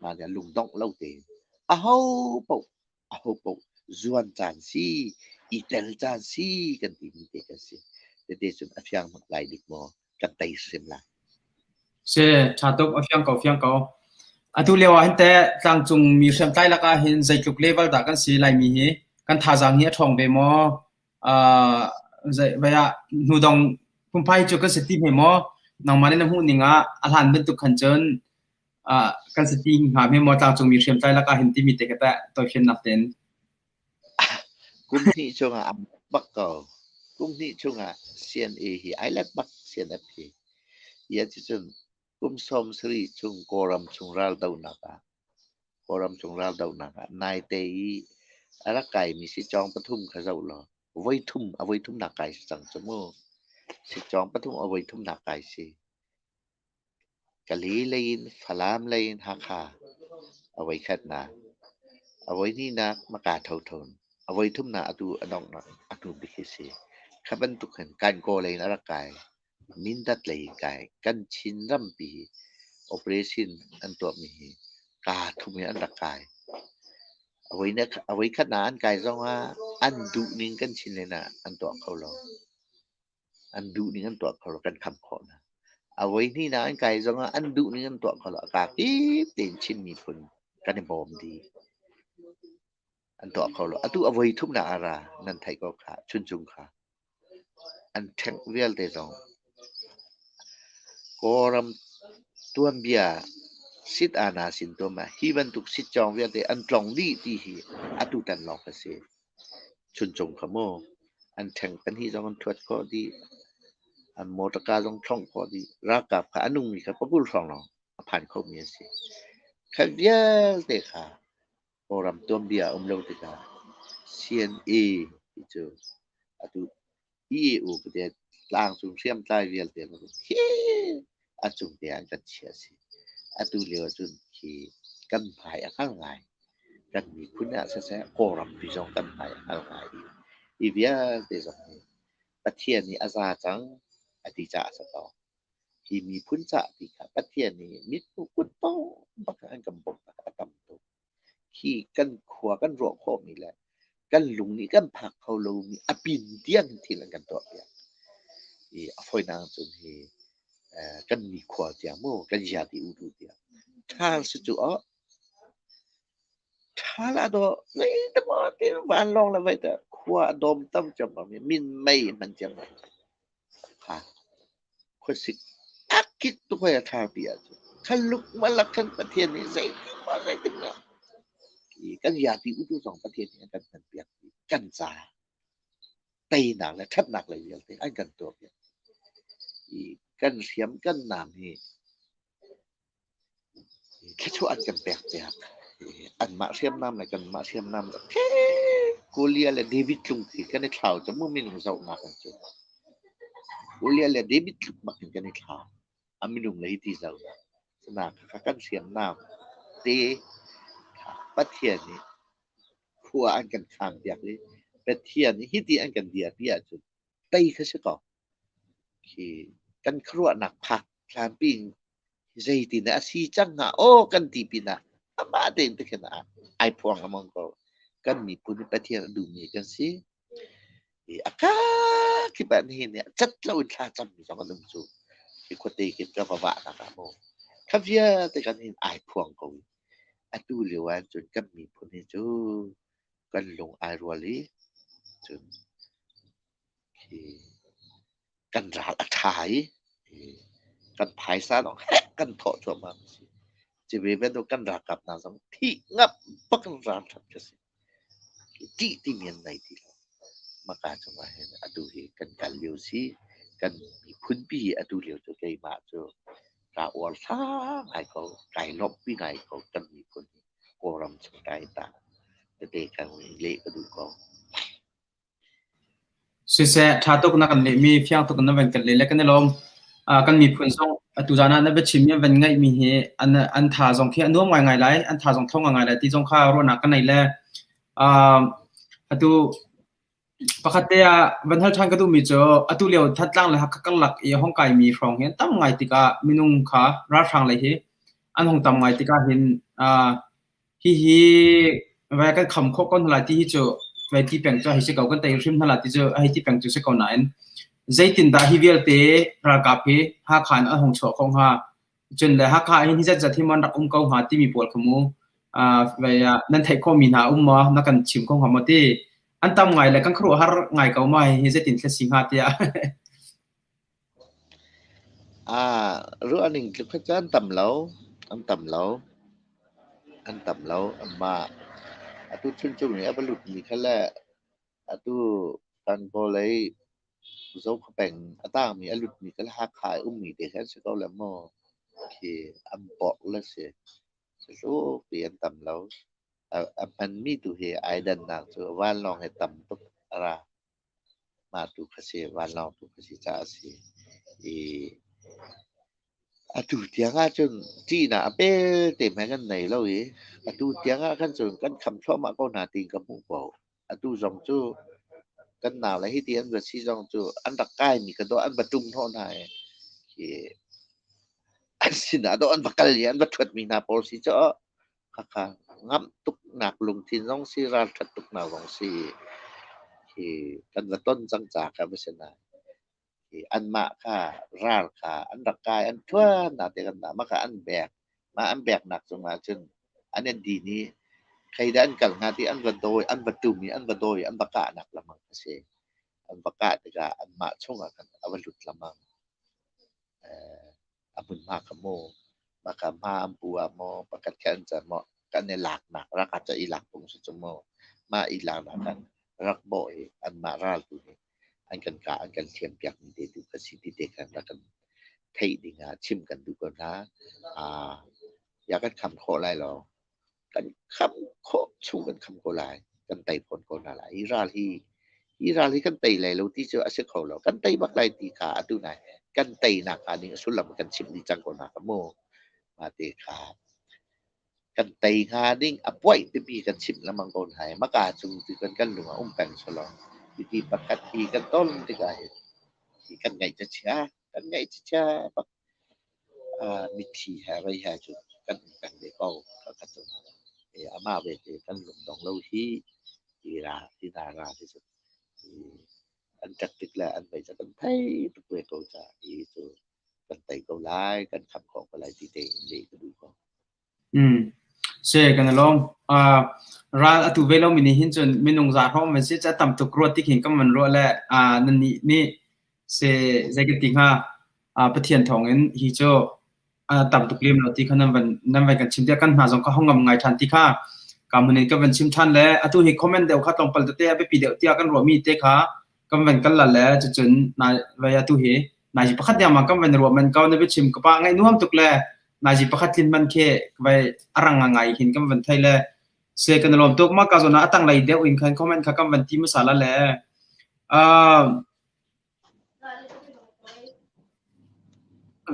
Mah nih lungdongh lo tein aho paoh aho paoh zuan caan si, i tel caan si kan timi te kan si. Tete cun a fiang lai dik maw kan tei hrim lai. Si, ṭha tuk, a fiang ko, fiang ko. Atu lio ah hin teh tlangcung mi hriamtlai lakah hin zeitluk level dah kan si Laimi hi? Kan thazaang hi a ṭhawng ve maw? Uh, zei vai ah hnudong phungphai cu kan si ti hme maw? Nangmah nih na hmuh ning ah a hlan bantuk khan cun uh, kan si ti hnga hme maw tlangcung mi hriamtlai lakah hin timi te ka teh tawifiannak tein. Kum hnih chungah a bak ko. Kum hnih chungah CNA hi ai let bak CNF hi. Ia cucun kum 70 chung Kawlram chung raldohnak ah Kawlram chung raldohnak ah naite i a rak kaimi sicawng pathum kha zoh law voi thum a voi thumnak kai si cang cu mu. Sicawng pathum a voi thumnak kai si. Kali lei in Falam lei in Hakha a voikhatnak, a voihnihnak Maka thotho, a voithumnak atu a donghnak a hnu bik hi si. Kha bantuk hin Kankaw lei in a rak kai, Mindat lei in kai. Kan Chin rampi hi operation an tuahmi hi kaa thum in an rak kai. A voikhatnak an kai zongah an duhning kan Chin len ah an tuah kho lo. An duhning an tuah kho lo, kan kham khawh hna. A voihnihnak an kai zongah an duhning an tuah kho lo. A kakip tein Chin miphun kan i bawm dih. An tuah kho lo. Atu a voithumnak a ra, nan theih ko kha, Chuncung kha. An ṭhengh vialte zong Kawlram tuanbia sit aa sin tuam ah hi bantuk sitcawng vialte an tlong dih ti hi atutan lawng a si. Chuncung kha mu an ṭheng pahnih zong an ṭhuat khawh dih. An mawṭaka zong thlongh khawh dih. Ralkap kha a nungmi kha pakul hrawng lawng a phan khomi an si. Kha vialte kha Kawlram tuanbia a um lo tikah CNA ti cu atu EAO tete tlangcung hriamtlai vialte khi a cung te ah an kan chiah a si. Atu lio ahcun khi kan hmai a hngal ngai. Kan miphun ah siseh, Kawlrampi zong kan hmai a hngal ngai i hi vialte zong hi Pathian nih a za cang a ti caah a si ko. Hi miphun cah ti kha Pathian nih mithmuh kutpawng bak in an kan bawmhnak a tam tuk. Hi kan khua kan ruah khawhmi le kan lung nih kan phak kho lomi a pin tiang thil an kan tuahpiak. I a fawinak cun hi kan nikhua tiang mu kan zia ti u tu tiang. Ṭha si cu aw. Ṭha lah dawh zeitemaw ti vanlawng le vei teh khua a dawm tam ciammam i minmei hman ciammam. Ha khuasik a kik tuk hoi a ṭha pi ahcun. Khan lukmalak khan Pathian nih zeitin maw zeitin maw kan yati utu zong Pathian nih a kan hmanpiak i kan caah teinak le ṭhatnak lei vialte an kan tuahpiak. I kan hriam kan naam hi thluachuah an kan pek piak. Anmah hriamnam le kanmah hriamnam Goliath le David tlung khi kan i thlau cu mu minung zohnak in cun. Goliath le David tluk bak in kan i thlau. A minung le hi ti zohnak. Cunak kha kan hriamnam te Pathian nih khua an kan khaan piak i Pathian nih hiti an kan dirpi ahcun tei kha si ko. Khi kan khuaruahnak phak hlanpi in zeitin dah a si cang hnga aw kan ti pinah amah tein tikhin ai phuang lengmang ko. Kan miphun hi Pathian a duhmi kan si. I a kakip ah nihin ni ah cat loin thla cammi zong an um cu. Hi khuate kip ka va vahnak ah mu. Kha vialte kan hin ai phuang ko. Atu lio ah cun kan miphun hi cu kan lung ai rual i cun khi kan ral a ṭha i kan phaisa zong heh kan thawh cuahmah a si. Cuve bantuk kan ralkap hna zong thih ngap bak in ralṭhat ka si. Ṭih timi an nei ti lo. Maka cungah hin atu hi kan kal lio si. Kan miphunpi hi atu lio cu keimah cu kaa uar thla ngai ko, kai lawmhpi ngai ko kan miphun hi Kawlram chung kai ta tete kan leh ka duh ko. Siseh, ṭha tuk na kan lehmi, fiang tuk na van kan leh le kan i lawm. Kan miphun zong atu zan ah na biachimmi an van ngaihmi hi an tha zong khi a nuam ngaingai lai, an tha zong thawng ngaingai lai ti zong kha ruahnak ka nei le atu pakhat te ah van hal ṭhan ka duhmi cu atu lio Thantlang le Hakha karlak i a hong kaimi hrawng hi an tam ngai tikah minung kha ralhrang lei hi an hong tam ngai tikah hin Hihi vai kan kham khawh ko hna lai ti hi cu vai ti peng cu hei si ko kan tei hrim hna lai ti cu hei ti peng cu si ko nain zeitindah hi vialte ralkap hi Hakha in an hung chuah khawh hnga? Cun le Hakha hin hi zatzat hi maw an rak um ko hnga timi pawl kha mu vai nan theih khawhmi hna um maw? Na kan chim kho hnga maw ti? An tam ngai le kan khuaruahhar ngai ko ma hi zeitin thil si hnga tiah. Ruahning tluk kha cu an tam lo. An tam lo. An tam lo. Anmah atu Chuncung i a va lutmi kha le atu kan vawlei Zokhua peng a tangmi a lutmi kha le Hakha i ummi te kha an si ko le maw khi an porh le si. Sihlupi an tam lo. A hmanmi tu hi ai dannak cu vanlawng hi tam tuk a ra. Mah tu kha si, vanlawng tu kha si caah a si. I atu tiang ahcun ṭihnak a pelte hmanh kan nei lo i atu tiang ah khan cun kan kham thluahmah ko hna tiin ka hmuh ko. Atu zong cu kan naule hiti an va si zong cu an rak kaimi ka dawh an va ṭum hnawh hna i khi an sinah dawh an va kal i an va ṭhuatmi hna pawl si cu Khakha ngamh tuknak lungthin zong si, ralṭhat tuknak zong si hi kan va ton cang ca kha va si nain hi anmah kha ral kha an rak kai an ṭuan na te kan mah kha an bek. Mah an beknak cungah cun an i din i kheidah an kal hnga ti an va dawi, an va tum i an va dawi an va kahnak lengmang a si. An va kah tikah anmah chungah khan a va lut lengmang. A hmunhma kha maw, maka hma an pu ah maw, pakhat khat an cer maw, kan i laknak rak ah ca i lak phung si cu maw, mah i laknak khan rak bawh i anmah ral tu nih an kan kah an kan hliam piak mi te tu kha si ti te khan rak kan theih ding ah chim kan duh ko hna. Ya kan kham khawh lai lo. Kan kham khawh chung kan kham ko lai. Kan tei fawn ko hna lai. Hi ral hi kan tei lai lo ti cu a si kho lo. Kan tei bak lai ti kha atu nai kan teinak hnga ding a sullam kan chim dih cang ko hna kha mu. Mah te kha. Kan tei hnga ding a puaih timi kan chimh lengmang ko hna i maka cung ti kan kan lung ah um peng selaw hiti pakhat hi kan ton tikah hin hi kan ngaih ca chia kan ngaih ca chia bak mitthli he vei he cu kan um peng ve ko ka cu amah belte kan lung dong lo hi hi ra hi na ra hi cu an ṭek tik le an vei ca kan thei tuk ve ko ca hi cu kan tei ko lai kan kham khawh ko lai ti tein leh ka duh ko. Se kan i lawm. Ral atu ve lomi nih hin cun minung za hrawng van si ca tam tuk ruat ti khin kan van ruah le nannih nih se zei kan ti hnga Pathian thawng in hi cu tam tuk lem lo ti kha nan van kan chim tiah kan hna zong ka hong ngam ngai ṭhan ti kha ka mun in ka van chim ṭhan le atu hi comment deuh kha tlawmpal tete a biapi deuh tiah kan ruahmi te kha kan van kal la le cucun nai vai atu hi nai pakhat dengmang kan van ruah man ko na biachim ka pa ngaih nuam tuk le nai pakhat tlin man khi vai arang ngai hin kan van thei le se kan lawm tuk ma ka zona atang lei deuh in khan comment kha kan van ti masala le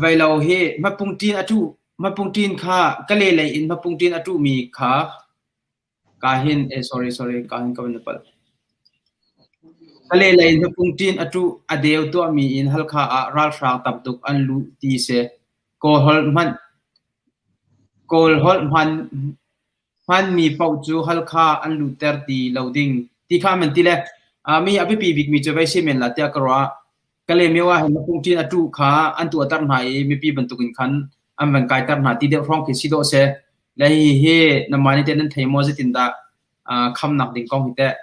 vai lo hi mapung tin atu mapung tin kha kale lei in mapung tin atu mi kha Ka hin eh sorry sorry ka hin ka van palh. Kale lei hnapungṭin a ṭuh a deu tuahmi in Halkha ah ralhrang tamtuk an luh ti si. Kawl holh hmanmi paoh cu Halkha an luhter ti lo ding ti kha an ti le mi a biapi bikmi cu vei si men la tiah ka ruah. Kalaymyo ah hin hnapungṭin a ṭuh kha an tuahter hna i mipi bantukin khan an van kaiter hna ti deuh hrawng khi si dawh si. Le hihi nanmah nih teh nan thei maw zeitindah khamnak ding kong hi teh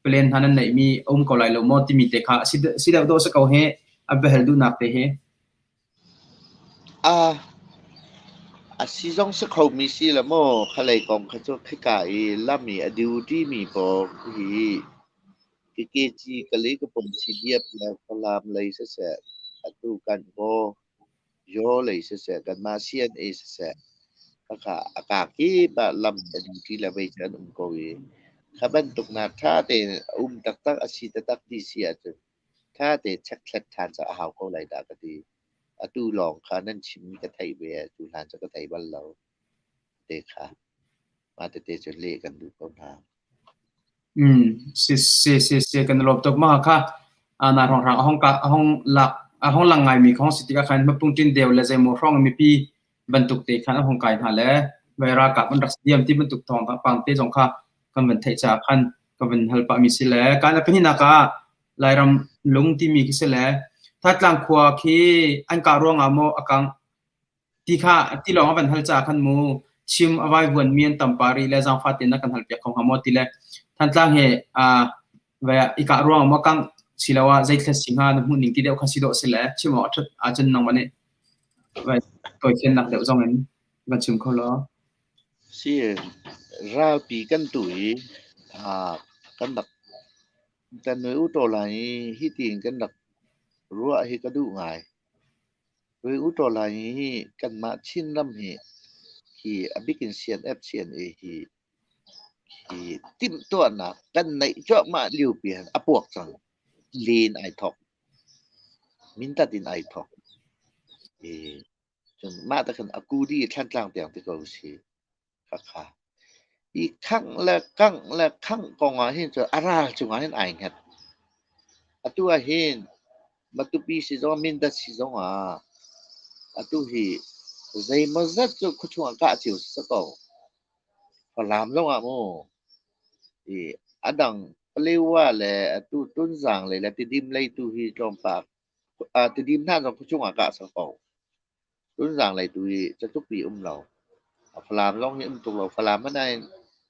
plan hna nan neihmi a um ko lai lo maw timi te kha si deuh dawh si ko hi a biahal duhnak te hi. A si zong si khomi si la maw khalei kong kha cu khika i lam i a duty mi pawl hi KKG kali ka pom CDF le Falam lei siseh atu kan kaw Yaw lei siseh kanmah CNA siseh khakha a kakip ah lam a duty le vei cu an um ko i kha bantuk nak ṭha tein a um taktak a si taktak ti si ahcun ṭha tein checkthlat ṭhan cu a hau ko lai dah ka ti. Atu lawng kha nan chimmi ka theih ve atu hlan cu ka thei bal lo te kha. Mah tete cu leh kan duh ko hna. Si si si si kan i lawm tuk. Mah kha na hrawnghrang a hong lak a hong lang ngaimi kha hong si tikah khan hmapungṭin deu le zeimaw hrawng mipi bantuk te khan a hong kai hna le vai ralkap an rak si diam ti bantuk thawngpang te zong kha kan van theih caah khan ka van hal pahmi si le kan a pahnihnak ah Lairam lung timi khi si le Thatlang khua khi an kah ruangah maw a kangh Ti kha ti lawng a van hal caah khan mu chim a vaivuanmi an tam pah rih le zaangfah tein na kan halpiak kho hnga maw ti le Thantlang he i kah ruang maw kangh siloah zeithla si hnga na hmuh ning ti deuh kha si dawh si le chim awk a ṭhat ahcun nangmah nih vai tawifiannak deuh zong in van chim kho law. Si ralpi kan tu i kan rak kan nui u taw lai i hi tiin kan rak ruah hi ka duh ngai. Ui-u-tawlai hi kanmah Chinram hi hi a bik in CNF CNA hi hi timhtuahnak kan neih cuahmah liopi hin a puak cang. Len ai thawk. Mindat in ai thawk. I cun mah te khan a kudi Thlantlang tiang ti ko si. Khakha. Hi khangh le kangh le khangh kong ah hin cun a ral cungah hin ai hnget. Atu ah hin Matupi si zong Mindat si zong ah atu hi zeimawzat cu khuachung ah kah cio si ko. Falam zong ah mu i a dang Palewa le atu Tunzang lei le Tidim lei tu hi tlawmpal Tidim hna zong khuachung ah kah si ko. Tunzang lei tu hi catukpi um lo. Falam zong hi um tuk lo. Falam hmanh ah hin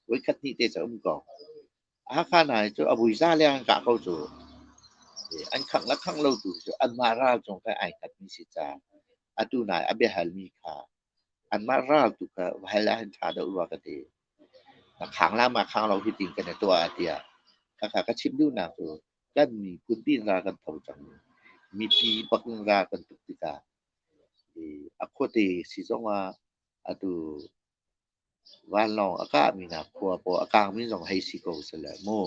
voikhat hnih te cu a um ko. Hakha hna hi cu a vuiza leng an kah ko cu. An khangh le khangh lo tu cu anmah ral cung kha ai hngatmi si caah atu nai a biahalmi kha anmah ral tu kha va hal ahhin ṭha deuh rua ka ti. Na khang la ma khang lo hi tiin kan i tuah ah tiah khakha ka chim duhnak cu kan miphun tiin ral kan tho cang. Mipi bak in ral kan tuk tikah a khuate si zongah atu vanlawng a kahmi hna khua pawl a kangmi zong hei si ko sile mu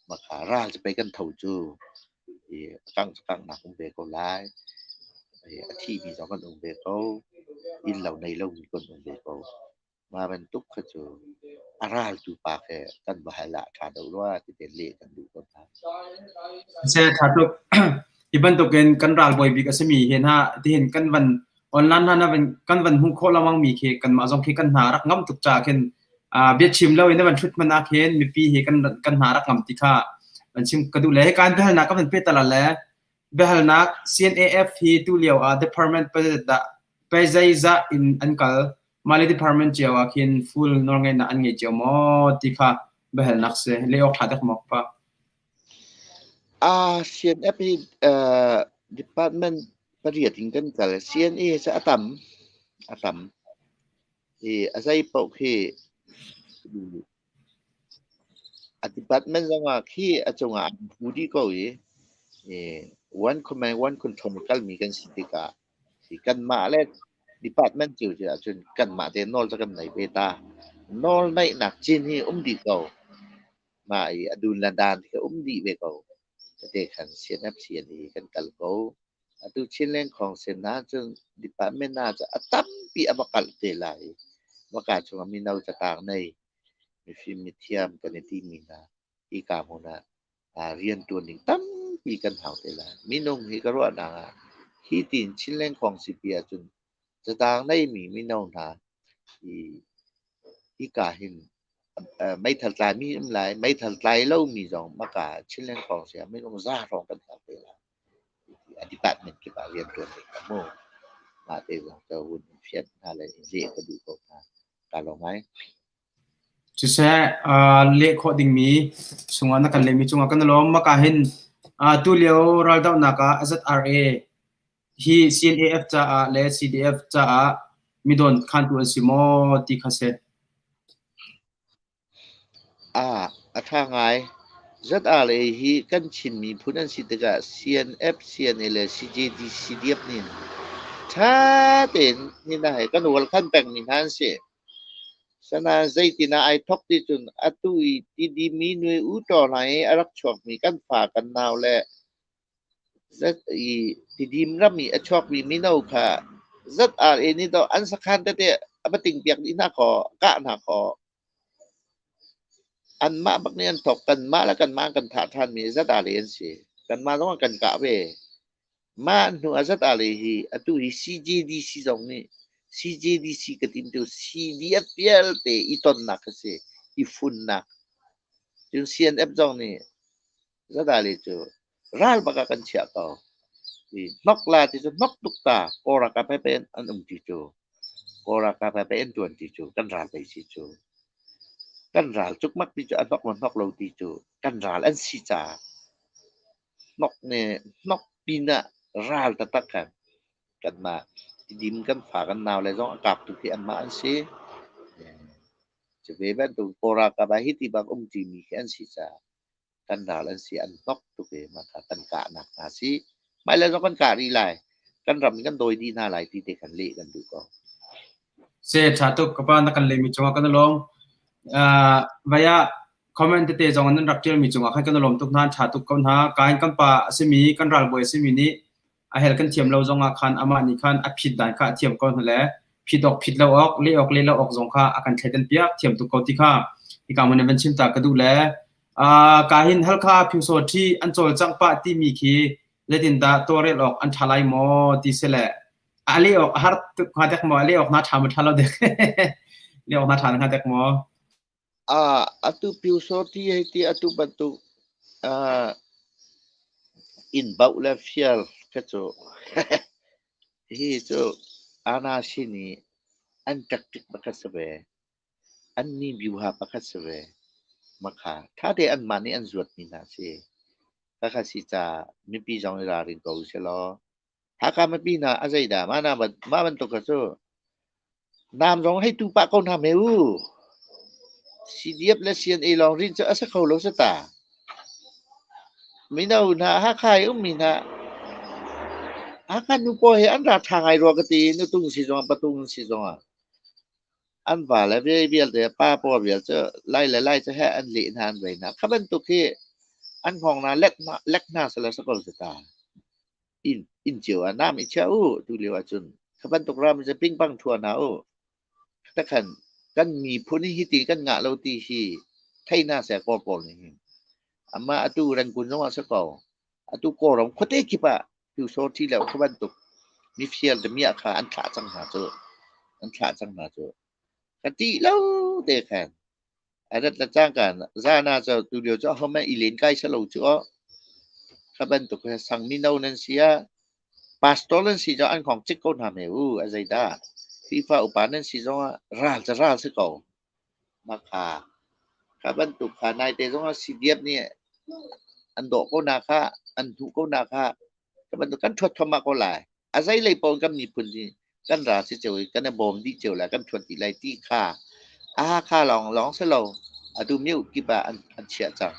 makha ral cu pei kan tho cu i a kangh cu kanghnak um ve ko lai. A thimi zong kan um ve ko. Inn lo nei lomi kan um ve ko. Mah bantuk kha cu a raltu pa khi kan va hal ah a ṭha deuh rua ti te leh kan duh ko hna. Seh ṭha tuk. Hi bantukin kan ralbawi bik a simi hi hna tihin kan van online hna na van kan van hmuh khawh lengmang mi khi kanmah zong khi kan hna rak ngam tuk caah khin biachim lo in na van ṭhut hmanh ah khin mipi hi kan kan hna rak ngam ti kha van chim ka duh le hi kan biahalnak ka van peh ta le biahalnak CNAF hi tu lio ah department pazeizah in an kal mah le department cio ah khin full nawlngeihnak an ngei cio maw ti kha biahalnak si leh awk ṭha dek maw pa? CNF hi department pariat in kan kal. CNA cu a tam, a tam. I a zei paoh khi a department zongah khi a cungah an phu dih ko i one command one control kalmi kan si tikah kanmah le department cio cio ahcun kanmah te nawl cu kan nei ve ta. Nawl neihnak cin hi um dih ko. Mah i a dun le dan khi um dih ve ko. Tete khan CNF CNA kan kal ko. Atu Chinland Council hna cun department hna cu a tampi a va kalh te lai i vaka chungah mino catang nei mifim mithiam kan i timi hna hika hmun ah rianṭuan ding tampi kan hau te lai. Minung hi ka ruahnak ah hi tiin Chinland Council pi ahcun catang neimi mino hna hi hika hin meithal tlaimi um lai, meithal tlai lomi zong maka Chinland Council ah minung za hrawng kan hau te lai. A department kip ah rianṭuan ding ka hmu. Mah te zong ka vun fianh hna le leh ka duh ko hna. Kaa lawm ngai. Siseh, leh khawh dingmi chungah na kan lehmi cungah kan i lawm. Maka hin tulio raldohnak ah ZRA hi CNAF caah le CDF caah midon khantu an si maw ti kha si. A ṭha ngai. ZRA hi kan Chin miphun an si tikah CNF, CNA le CJD, CDF nih ṭha tein hi hna hi kan ualkhan pengmi hna an si. Sanain zeitin ah ai thawk ti cun atu i Tidimi nui utaw hna i a rak chuakmi kan fa kan nau le i Tidim ram i a chuakmi mino kha ZRA nih dawh an sakhan tete a va tingpiak dih hna kaw, kah hna kaw Anmah bak nih an thawk. Kanmah le kanmah an kan thah ṭhanmi zat-ali an si. Kanmah zong an kan kah ve. Mah hnu ah zat-ali hi atu hi CJDC zong nih CJDC ka tim cu CDF vialte i tonnak a si, i funnak. Cun CNF zong nih zat-ali cu ral bak ah kan chiah ko. I hnok la ti cu hnok tuk ta. Kawl ralkap he pei an um ti cu. Kawl ralkap he pei an ṭuan ti cu. Kan ral pei si cu. Kan ral cukmak ti cu a hnok maw hnok lo ti cu kan ral an si caah hnok nih hnok pinah ral taktak khan kanmah Tidim kan fa kan nau le zong a kaptu khi anmah an si. Cu ve bantuk Kawl ralkap ah hiti bak um ṭimi khi an si caah kan ral an si an hnok tuk i mah kha kan kahnak hna si. Hmailei zong kan kah rih lai. Kan ram in kan dawi dih hna lai ti te khan leh kan duh ko. Se ṭha tuk ka pa na kan lehmi cungah kan i lawm. Vaya comment tete zong nan rak ṭialmi cungah khan kan i lawm tuk hna, ṭha tuk ko hna. Kain kan pa a simi kan ralbawi a simi nih a hel kan thiam lo zongah khan amah nih khan a phit dan kha a thiam ko hna le phit awk phit lo awk leh awk leh lo awk zong kha a kan thleidan piak thiam tuk ko ti kha hika mun in van chim ta ka duh le ka hin Halkha Pyusawṭhi an cawlcangh pah timi khi zeitindah tawlrel awk an ṭha lai maw ti si le a leh awk a har tuk hnga dek maw a leh awk hna ṭha maw ṭha lo dek leh awk hna ṭha hnga dek maw? Atu Pyusawṭhi hei ti atu bantuk inn bauh le fial kha cu hi cu Anna sin i an tactic pakhat si ve. An ni biuha pakhat si ve. Makha ṭha tein anmah nih an zuatmi hna a si. Khakha si caah mipi zong i ralring ko usilaw Hakha mipi hna a zeidah mah mah bantuk kha cu naam zong hei tu pah ko hna hme u. CDF le CNA lawng rin cu a si kho lo si ta. Mino hna Hakha i ummi hna Hakha nu pawl hi an ra ṭha ngai rua ka ti nutung si zongah patung si zongah. An va le vialte pa pawl vial cu lai le lai cu heh an leh hna an vei hna. Kha bantuk hi an hngawng hna lek hna lek hna selaw si ko si ta. Inn inn cio ah nam i chia u tu lio ahcun kha bantuk ram cu pingpang thua hna u. Takhan Kan miphun hi hiti kan ngah lo ti hi thei hna seh Kawl pawl nih hin. Amah atu Rangoon zong ah si ko. Atu Kawlram khuate kip ah Pyusawhti le kha bantuk mifial damiah kha an thlah cang hna cu. An thlah cang hna cu. Ka tih lo te khan. A rat le cangka zan ah cu tulio cu ahohmanh i lenkai si lo cu aw. Kha bantuk he sang mino nan si ah pastor nan si zong an hngawng cik ko hna hme u. A zeidah? Khrihfa upa nan si zong ah ral cu ral si ko. Mah kha kha bantuk kha naite zong ah CDF nih an dawh ko na kha an hnuh ko na kha kha bantuk kan ṭhuat thluahmah ko lai. A zeilei paoh in kan miphun hi kan ra si cio i kan i bawm dih cio lai, kan ṭhuat dih lai ti kha a Hakha lawng lawng si lo, atu myo kip ah an chiah cang.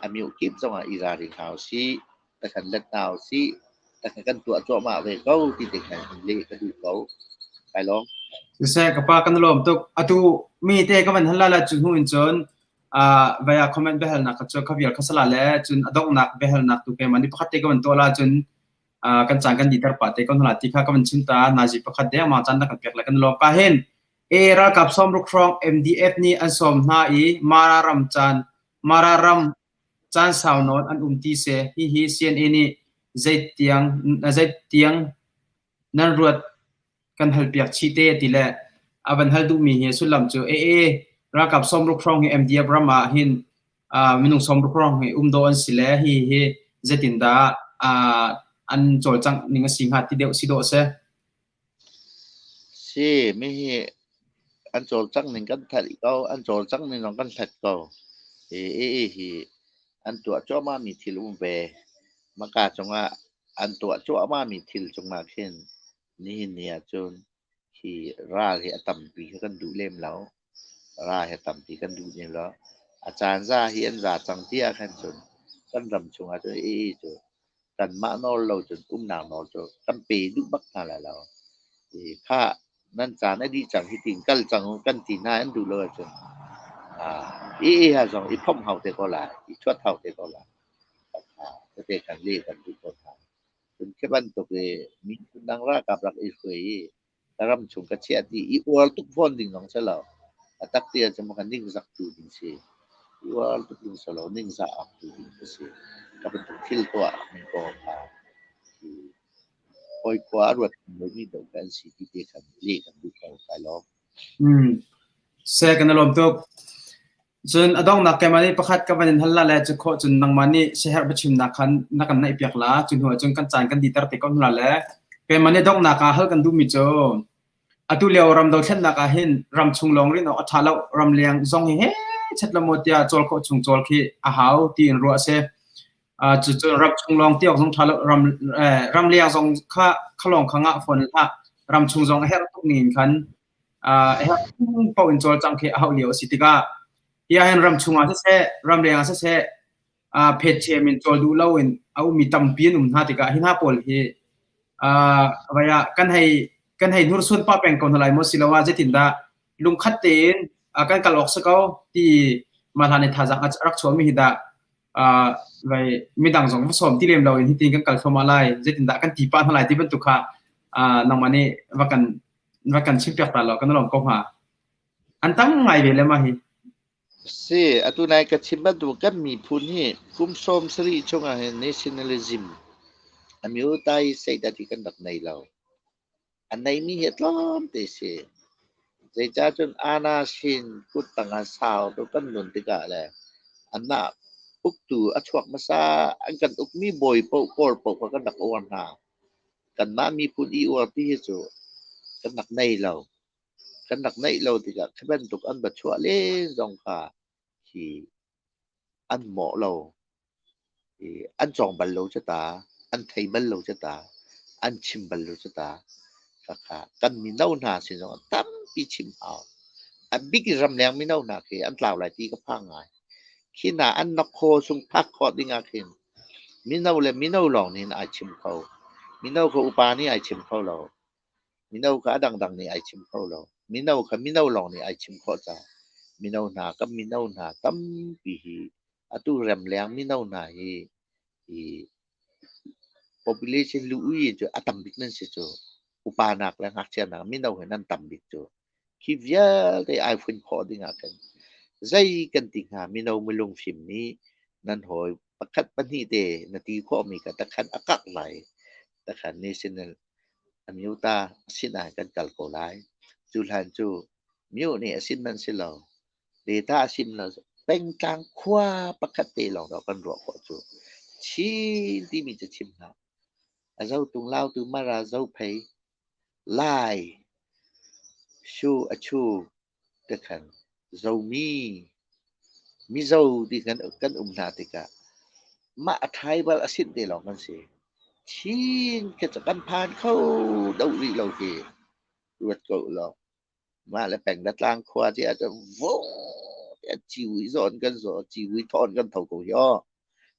A myo kip zongah i ralring hna usih, ta kan let hna usih, ta kan tuah cuahmah ve ko ti te khan leh ka duh ko. Kai lawm. Siseh, ka pa kan lawm tuk. Atu mi te ka van hal la cu hnu in cun vaya comment biahalnak kha cu kha vial kha sala le cun a donghnak biahalnak tu keimah nih pakhat te ka van tuah la cun kan caan kan diter pah te ko hna ti kha ka van chim ta. Nazi pakhat dengmang caan na kan pek le kan lawm ka hin. E ralkap 60 hrawng MDF nih an sawm hna i Mara ram caan Mara ram caan sau nawn an um ti seh. Hihi CNA nih zeitiang zeitiang nan ruat kan halpiak chih te ti le a van hal duhmi hi sullam cu ee ralkap 60 hrawng hi MDF ram ah hin minung 60 hrawng hi um dawh an si le hi hi zeitindah an cawlcangh ning a si hnga ti deuh si dawh si. Si, mi hi an cawlcangh ning kan theih ko, an cawlcangh ning zong kan hlat ko. Hi hi hi an tuah cuahmah mi thil um ve. Maka cungah an tuah cuahmah mi thil cungah khin nihin ni ahcun hi ral hi a tampi kha kan duh lem lo. Ral hi a tampi kan duh lem lo. A caan za hi an za cang ti ah khan cun kan ram chungah cun hi cu kanmah nawl lo cun umnak nawl cu kan pe duh bak hna lai lo. I khah nan caan a dih cang hi tiin kal cang u kan ti hna an duh lo ahcun i i ha zong i phomh hau te ko lai, i thuat hau te ko lai. Tete kan leh kan duh ko hna. Cun khi bantuk i miphun dang ralkap rak i hruai i ka ram chung ka chiah ti i uar tuk fawn ding zong si lo. A tak ti ahcun kan ningzak tu ding si. I uar tuk ding si lo, ningzah awk tu ding a si. Ka bantuk thil tuah mi pawl kha hi hawi khua a ruat lomi deuh kan si ti te khan leh kan duh ko kai lawm. Se kan i lawm tuk. Cun a donghnak keimah nih pakhat ka van in hal la le cu khawh cun nangmah nih siaherh biachimnak khan na kan naihpiak la. Cu hnu ah cun kan caan kan diter te ko hna le keimah nih donghnak ah hal kan duhmi cu atu lio ram dothlennak ah hin ram chung lawng rin awk a ṭha lo, ramleng zong hi he chet lo maw tiah cawl khawh chung cawl khi a hau tiin ruah a si. Cucu ram chung lawng ti awk zong ṭha lo, ram ramleng zong kha khalawng kha ngah fawn hlah. Ram chung zong a herh tuk ning in khan paoh in cawlcangh khi a hauh lio a si tikah hi ahhin ram chungah siseh ramleng ah siseh phetchem in cawl duh loin a ummi tampi an um hna tikah hi hna pawl hi vai ah kan hei hnursuan pah peng ko hna lai maw siloah zeitindah lungkhat tein kan kal awk si ko ti mah hlan i thazaang a rak chuahmi hi dah vai midang zong va sawm ti lem loin hitin kan kal thluahmah lai zeitindah kan ti pah hna lai ti bantuk kha nangmah nih va kan va kan chimpiak ta law kan lawm ko hnga. An tam ngai ve le mah hi. Si, atu nai ka chim bantuk kan miphun hi kum 70 chungah hin nationalism amyotai seidat hi kan rak nei lo. A neimi hi a tlawm te si. Zeicah cun ana sin kut tangah sau tu kan nun tikah le anah uktu a chuak hmasa an kan ukmi bawi paoh kawl paoh kha kan rak uar hna. Kanmah miphun i uar ti hi cu kan rak nei lo. Kan rak neih lo tikah khi bantuk an va chuah len zong kha hi an mawh lo. I an cawng bal lo cu ta, an thei bal lo cu ta, an chim bal lo cu ta. Khakha kan mino hna sin zong ah tampi chim hau. A bik in ramleng mino hna khi an tlau lai ti ka phang ngai. Khi hna an nokhaw chung phak khawh ding ah khin Mino le mino lawng nih hin ai chim kho. Mino kha upa nih ai chim kho lo. Mino kha a dangdang nih ai chim kho lo. Mino kha mino lawng nih ai chim khawh caah mino hna kan mino hna tampi hi atu remleng mino hna hi hi population luh cu a tam bik nan si cu. Upa nak le ngakchia nak mino hi nan tam bik cu. Khi vialte ai fun khawh ding ah khan zei kan ti hnga mino milungfim nih nan hawi pakhat pahnih te na ti khawhmi kha takhan a karh lai. Takhan national amyota sinah kan kal ko lai. Cu hlan cu myo nih a sin man si lo. Data a sim lo. Pengtlang khua pakhat te lawng dah kan ruah khawh cu. Chin timi cu chim hlah. A zotung lautu mara zophei Lai shu a chu te khan Zomi Mizo ti khan kan um hna tikah mah a tribal a sinh te lawng kan si. Chin khi cu kan phan kho deuh rih lo hi. Ruat ko ulaw. Mah le peng le tlang khua ti ahcun vung tiah ciwi zawn kan zaw, ciwi thawn kan tho ko hi aw.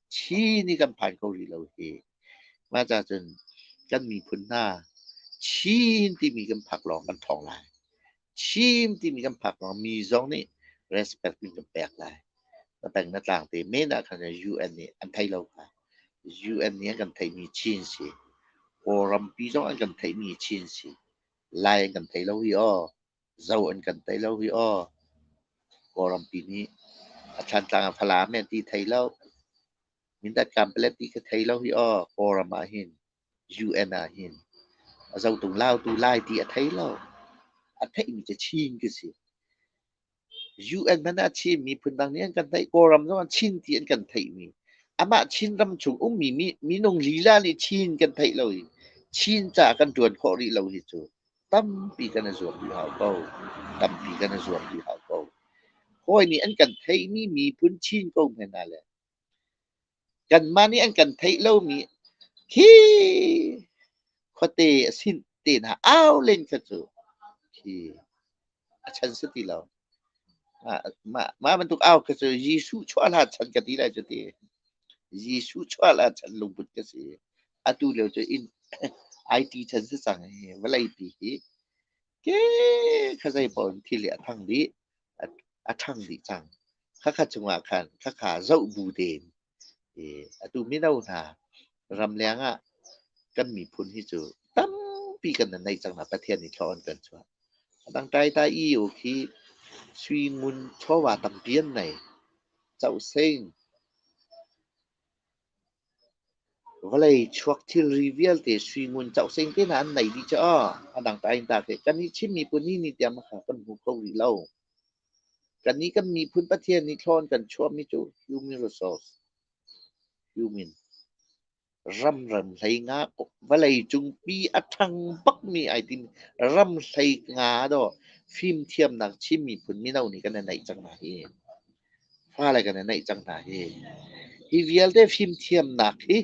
Chin hi kan phan kho rih lo hi. Mah ca cun kan miphun hna Chin timi kan phak lawng kan ṭhawng lai. Chin timi kan phak lawng mi zong nih respect in kan pek lai. Na peng na tlang te men ah khan UN nih an thei lo kha. UN nih an kan theihmi Chin si. Kawlrampi zong an kan theihmi Chin si. Lai an kan thei lo hi aw. Zo an kan thei lo hi aw. Kawlrampi nih a Thlantlang ah Falam an ti thei lo. Mindat Kanpalet ti ka thei lo hi aw. Kawlram ah hin UN ah hin a zotung lautu Lai ti a thei lo. A theihmi cu Chin ka si. UN hmanh ah Chin miphun dang nih an kan theih. Kawlram zong ah Chin ti an kan theihmi. Amah Chin ram chung ummi minung lila nih Chin kan theih lo i Chin ca kan ṭuan khawh rih lo hi cu tampi kan i zuam rih hau ko. Tampi kan i zuam rih hau ko. Hawi nih an kan theihmi miphun Chin ko hme hna le kanmah nih an kan theih lomi khi khuate a sinh te hna au len kha cu khi a chan si ti lo. Mah, mah bantuk au kha cu Jesuh chuah hlan chan ka ti lai cu ti. Jesuh chuah hlan chan lungput ka si. Atu lio cu in IT chan si cang hi vawlei pi hi ke kha zei paoh in thil hi a thang dih a ṭhang dih cang. Khakha cungah khan khakha zoh bu tein atu mino hna ramleng ah kan miphun hi cu tampi kan neih cang hna Pathian nih thlaw an kan chuah. A dang tai EU khi sui ngun chawva tampi an nei. Cohsing vawlei chuak thilri vialte sui ngun cohsing te hna an nei dih cu aw. A dang tai ta khi kan i Chin miphun hi ni tiang kha kan hmu kho rih lo. Kannih kan miphun Pathian nih thlawn kan chuahmi cu human resource, human ram ram hlei nga vawlei cungpi a ṭhang bakmi ai tim ram hlei nga dawh fimthiamnak Chin miphun mino nih kan i neih cang hna hi. Fale kan i neih cang hna hi. Hi vialte fimthiamnak hi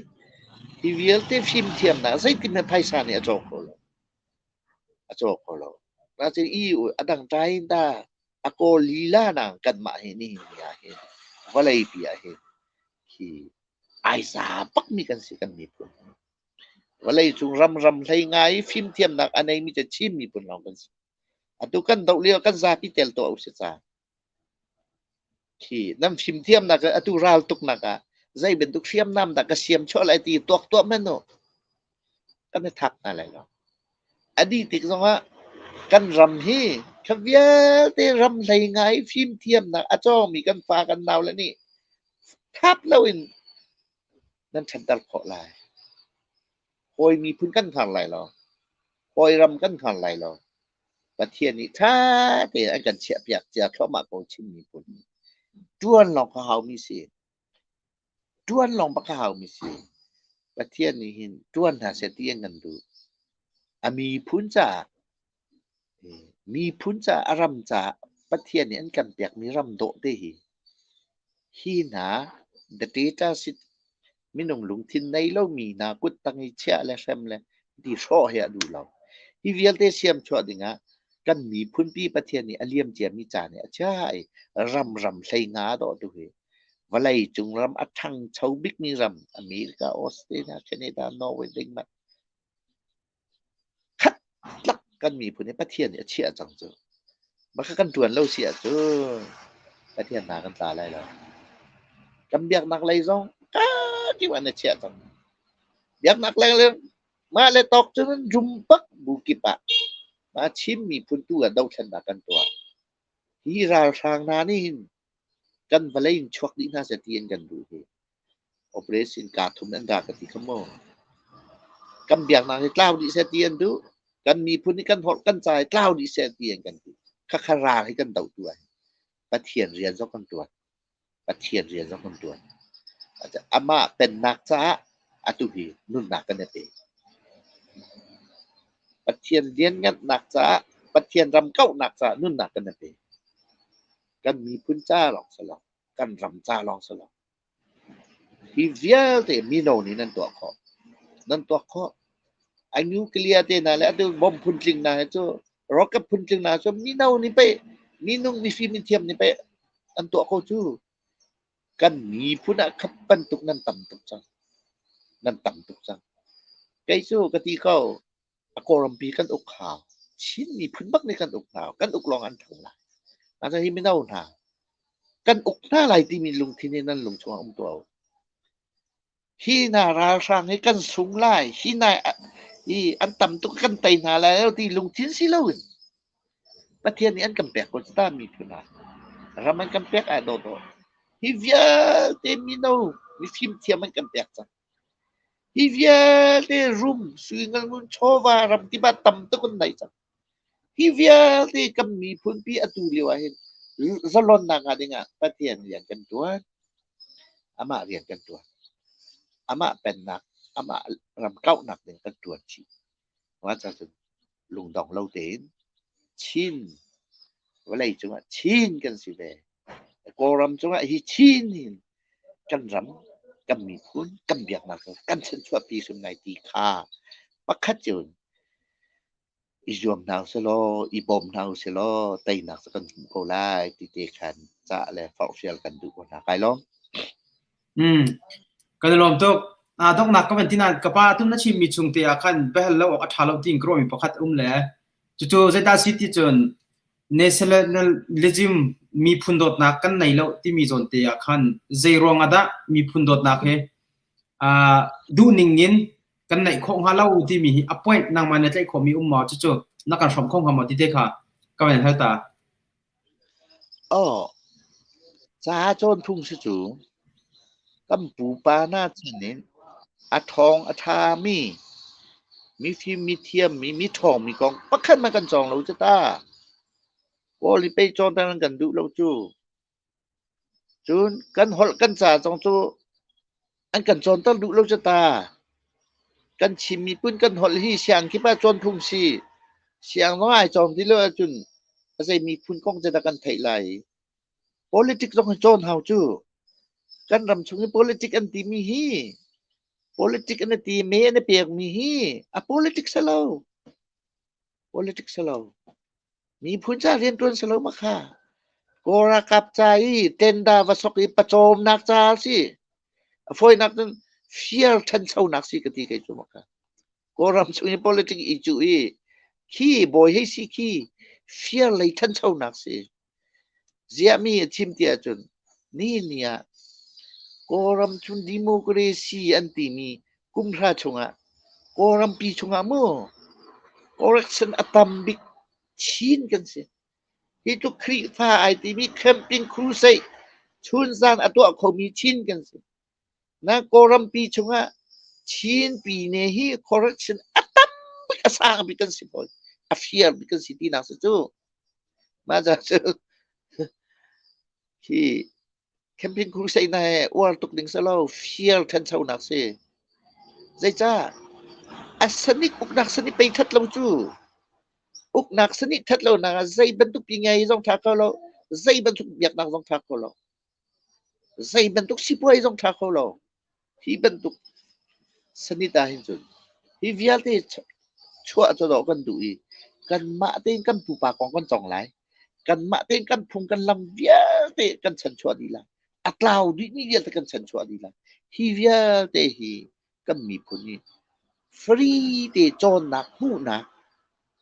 hi vialte fimthiamnak zeitin hmanh phaisa nih a cawk kho lo. A cawk kho lo. Nain i a dang ṭai ta a kawl lila nang kanmah hi nihin ni ah hin vawleipi ah hin khi ai za bakmi kan si kan miphun. Vawlei cung ram ram hlei ngai i fimthiamnak a neimi cu Chin miphun lawng kan si. Atu kan doh lio kan zapi tel tuah usih ca. Khi nan fimthiamnak atu ral tuknak ah zei bantuk hriamnam dah ka siam chuah lai ti tuak tuah hmanh u. Kan i thak hna lai lo. A dih tik zongah kan ram hi kha vialte ram hlei ngai fimthiamnak a cawngmi kan fa kan nau le nih thap loin nan ṭhanter khawh lai. Hawi miphun kan hngar lai lo. Hawi ram kan hngar lai lo. Pathian nih ṭha tein an kan chiahpiak cia thluahmah ko Chin miphun. Ṭuan lawng ka haumi si. Ṭuan lawng bak ka haumi si. Pathian nih hin ṭuan hna seh ti an kan duh. A miphun caah miphun caah a ram caah Pathian nih an kan pekmi ram dawh te hi hi hna the data sit minung lungthin nei lomi hna kut tang i chiah le hrem le ti hrawh hi a duh lo. Hi vialte siam chuah dingah kan miphunpi Pathian nih a liam ciami ca nih a chiah i ram ram hlei nga dawh tu hi vawlei cung ram a ṭhangcho bikmi ram America, Australia, Canada, Norway, Denmark khat tlak kan miphun hi Pathian nih a chiah cang cu. Mah kha kan ṭuan lo si ahcun Pathian hna kan tla lai lo. Kan biaknak lei zong kakip an i chiah cang. Biaknak lei le mah le tawk cun rum bak bu kip ah. Mah Chin miphun tu ah dothlennak kan tuah. Hi ralhrang hna nih hin kan vawlei in chuak dih hna seh ti an kan duh hi. Operation kaa thum an ra ka ti kha mu. Kan biaknak hi tlau dih seh ti an duh. Kan miphun hi kan holh kan ca hi tlau dih seh ti an kan duh. Khakha ral hi kan doh tu ah Pathian rian zong kan tuan. Pathian rian zong kan tuan. Amah pennak caah atu hi nunnak kan i pe. Pathian lianngannak caah, Pathian ram kauhnak caah nunnak kan i pe. Kan miphun ca lawng si lo, kan ram ca lawng si lo. Hi vialte mino nih nan tuah khawh. Nan tuah khawh. A nuclear te hna le atu bomb phuntling hna hi cu rocket phuntling hna cu mino nih pei minung mifim mithiam nih pei an tuah ko cu. Kan miphun ah khat bantuk nan tam tuk cang. Nan tam tuk cang. Kei cu ka ti ko, a Kawlrampi kan uk hau. Chin miphun bak nih kan uk hna. Kan uk lawng an thang lai. Asa hi mino hna, kan uk hna lai timi lungthin hi nan lung chungah um tuah u. Hi hna ralhrang hi kan sung lai, hi hna hi an tam tuk kan tei hna lai lo ti lungthin si loin Pathian nih an kan pek ko ta miphun ah. Ram an kan pek ai dawdawh. Hi vialte mino mifim thiam an kan pek cang. Hi vialte rum suingal chawva ram tiba tam tuk an nei cang. Hi vialte kan miphunpi atu lio ah hin zalonnak hnga dingah Pathian rian kan ṭuan. Amah rian kan ṭuan. Amah pennak, amah ram kauhnak ding kan ṭuan chih. Mah cun lungdong lo tein Chin vawlei cungah Chin kan si ve. Kawlram cungah hi Chin hin kan ram, kan miphun, kan biaknak kan chanchuahpi hrim lai ti kha pakhat cun I zuam hna usilaw, i bawm hna usilaw teinak cu kan hmu ko lai ti te khan cah le forhfial kan duh ko hna. Kai lawm. Kan i lawm tuk. Donghnak ka van ti nain ka pa tu na chimmi chung te ah khan biahal lo awk a ṭha lo tiin ka ruahmi pakhat a um le cucu zeidah si ti cun nationalism miphun dawtnak kan nei lo timi zawn te ah khan zei ruang ah dah miphun dawtnak hi duhning in kan neih khawh hnga lo timi hi a point nangmah na tlaih khawhmi um maw cucu na kan hrawm kho hnga maw ti te kha ka van hal ta. Aw, ca cawn phung si cu kan pupa hna chan in a ṭhawng a ṭhami mifim mithiam mi miṭhawngmi kong pakhat hmanh kan cawng lo cu ta. Kawl hi pei cawnter an kan duh lo cu. Cun kan holh kan ca zong cu an kan cawnter duh lo cu ta. Kan Chin miphun kan holh hi siang kip ah cawn phung si. Siang zong ai cawng ti lo ahcun a zei miphun kong cu dah kan theih lai. Politics zong hi cawn hau cu. Kan ram chung i politics an timi hi politics an ti me an i pekmi hi a politics a lo. Politics a lo. Miphun ca rianṭuan si lo ma kha? Kawl ralkap ca i tenda va sok i pawcawmnak ca a si. A fawinak cun fir ṭhanchonak si ka ti kei cu ma kha. Kawlram chung i politics i cuh i khi bawi hei si khi fir lei ṭhanchonak si. Ziahmi a chim ti ahcun nihin ni ah Kawlram chung democracy an timi kum hra chungah Kawlrampi chungah mu correction a tam bik chin kan si. Hi tluk Khrihfa ai timi camping crusade chunzan a tuah khomi Chin kan si. Na Kawlrampi chungah Chin pine hi correction a tam bik a sang bik kan si fawn. A fir bik kan si tinak si cu. Mah ca cu hi camping crusade na he uar tuk ding si lo fir ṭhanchonak si. Zeicah? A sanik uknak sanik pei ṭhat lo cu. Uknak sanik ṭhat lonak ah zei bantuk pi ngei zong ṭha kho lo, zei bantuk biaknak zong ṭha kho lo. Zei bantuk sipuai zong ṭha kho lo. Hi bantuk sanit ah hin cun hi vialte chuah cu dawh kan duh i kanmah tein kan pupa kong kan cong lai. Kanmah tein kan phung kan lam vialte kan chanchuah dih lai. A tlau dihmi vialte kan chanchuah dih lai. Hi vialte hi kan miphun nih free te cawnnak hmuhnak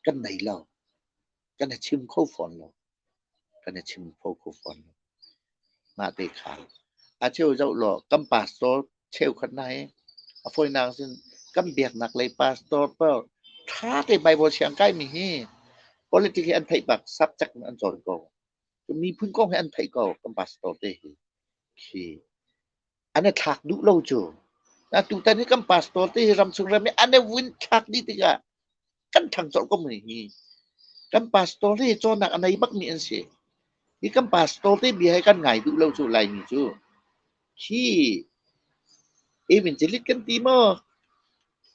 kan nei lo. Kan i chim kho fawn lo. Kan i chim kho kho fawn lo. Mah te kha a cheu zoh law kan pastor cheukhat hna hi a fawinak cun kan biaknak lei pastor paoh ṭha te Bible siang kaimi hi. Politics hi an theih bak, subject in an cawn ko. Miphun kong hi an theih ko, kan pastor te hi. Khi an i thlak duh lo cu. Tutan hi kan pastor te hi ramchung ram i an i vun thlak dih tikah kan ṭhang colh ko mu hi. Kan pastor hi cawnnak a nei bakmi an si. Hi kan pastor te bia hi kan ngai duh lo cu Laimi cu. Khi evangelist kan ti maw?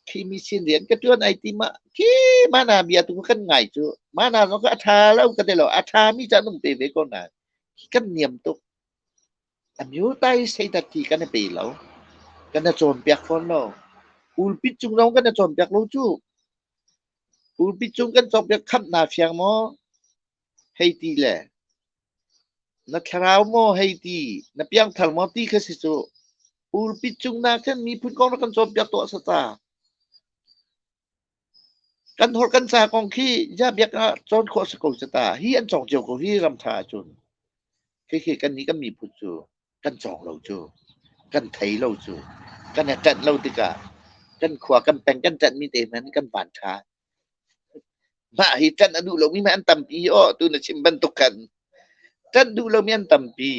Khi mission rian ka ṭuan ai ti ma? Khi mana bia tu kan ngai cu. Mana zong kha a ṭha lo ka ti lo. A ṭhami cu an um te ve ko nain khi kan niam tuk. A myotai seidat hi kan i pe lo. Kan i cawnpiak fawn lo. Pulpit cung zong kan i cawnpiak lo cu. Pulpit cung kan cawnpiak khamh naa fiang maw? Hei ti le na thlarau maw hei ti, na piangthar maw ti kha si cu. Pulpit cung na khan miphun kong rak kan cawnpiak tuah sata. Kan holh kan ca kong khi ja biak ah cawn khawh si ko cu ta. Hi an cawng cio ko hi ram ṭha ahcun. Khikhi kannih kan miphun cu kan cawng lo cu. Kan thei lo cu. Kan i ṭanh lo tikah kan khua kan peng kan ṭanhmi te hmanh kan van ṭha. Mah hi ṭanh a duh lomi hmanh an tampi aw tu na chim bantuk khan. Ṭanh duh lomi an tampi.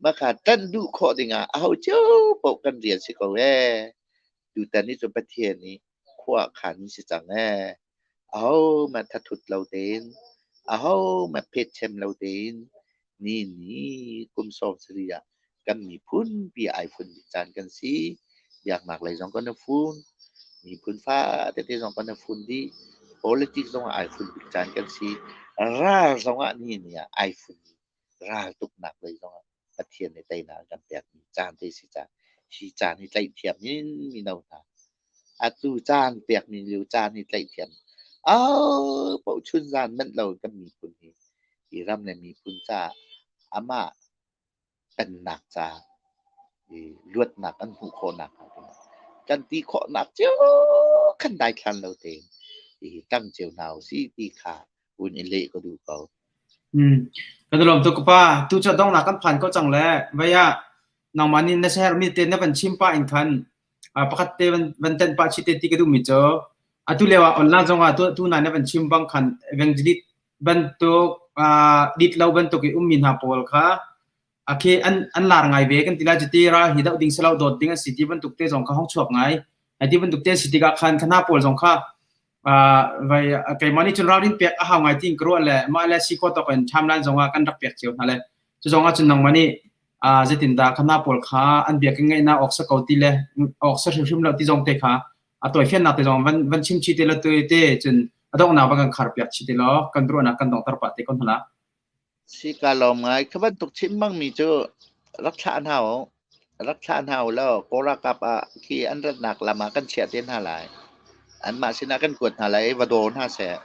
Mah kha ṭanh duh khawh dingah aho cio paoh kan rian si ko ee. Tutan hi cu Pathian nih khua a khan si cang ee. Ahohmanh thathut lo tein, ahohmanh phetchem lo tein ni ni kum 70 ah kan miphun pi ai fun ding caan kan si. Biaknak lei zong kan i fun, miphun fa tete zong kan i fun dih. Politics zong ah ai fun bik caan kan si. Ral zong ah ni ni ah ai fun ral tuknak lei zong ah Pathian nih teinak a kan pekmi caan te si cang. Hi caan hi tlaih in mino hna atu caan pekmi lio caan hi tlaih Au paoh chun zan manh lo kan miphun hi hi ram le miphun caah amah pennak ca i luatnak an hmuh khawhnak hnga kan ti khawhnak cio kan daithlan lo tein hi tang cio hna usih ti kha un i leh ka duh ko. Kan i lawm tuk ka pa. Tu cu donghnak kan phan ko cang le vei ah nangmah nih na siaherhmi te na van chim pah in khan pakhat te van tenh pah chih te ti ka duhmi cu atu lio ah online zong ah tu nai na van chim bang khan evangelist bantuk dit lo bantuk i ummi hna pawl kha akhi an lar ngai ve kan ti lai cuti ral hi doh ding si lo dawt ding an si ti bantuk te zong kha hong chuak ngai. Ai ti bantuk te si tikah khan khana pawl zong kha vai keimah nih cun ralrin pek a hau ngai tiin ka ruah le mah le si khawh tawk in timeline zong ah kan rak pek cio hna le cu zong ah cun nangmah nih zeitindah khana pawl kha an bia kan ngaihnak awk sa ko ti le awk sa hrimhrim lo ti zong te kha a tawifiannak te zong van van chim chih te lo te te cun a donghnak va kan khar piak chih te law kan ruahnak kan dongter pah te ko hna la. Si kaa lawm ngai. Kha bantuk chim bangmi cu rak thlah hna u. Rak thlah hna u law Kawl ralkap ah khi an ratnak lam ah kan chiah te hna lai. Anmah sinah kan kuat hna lai i va daw hna seh.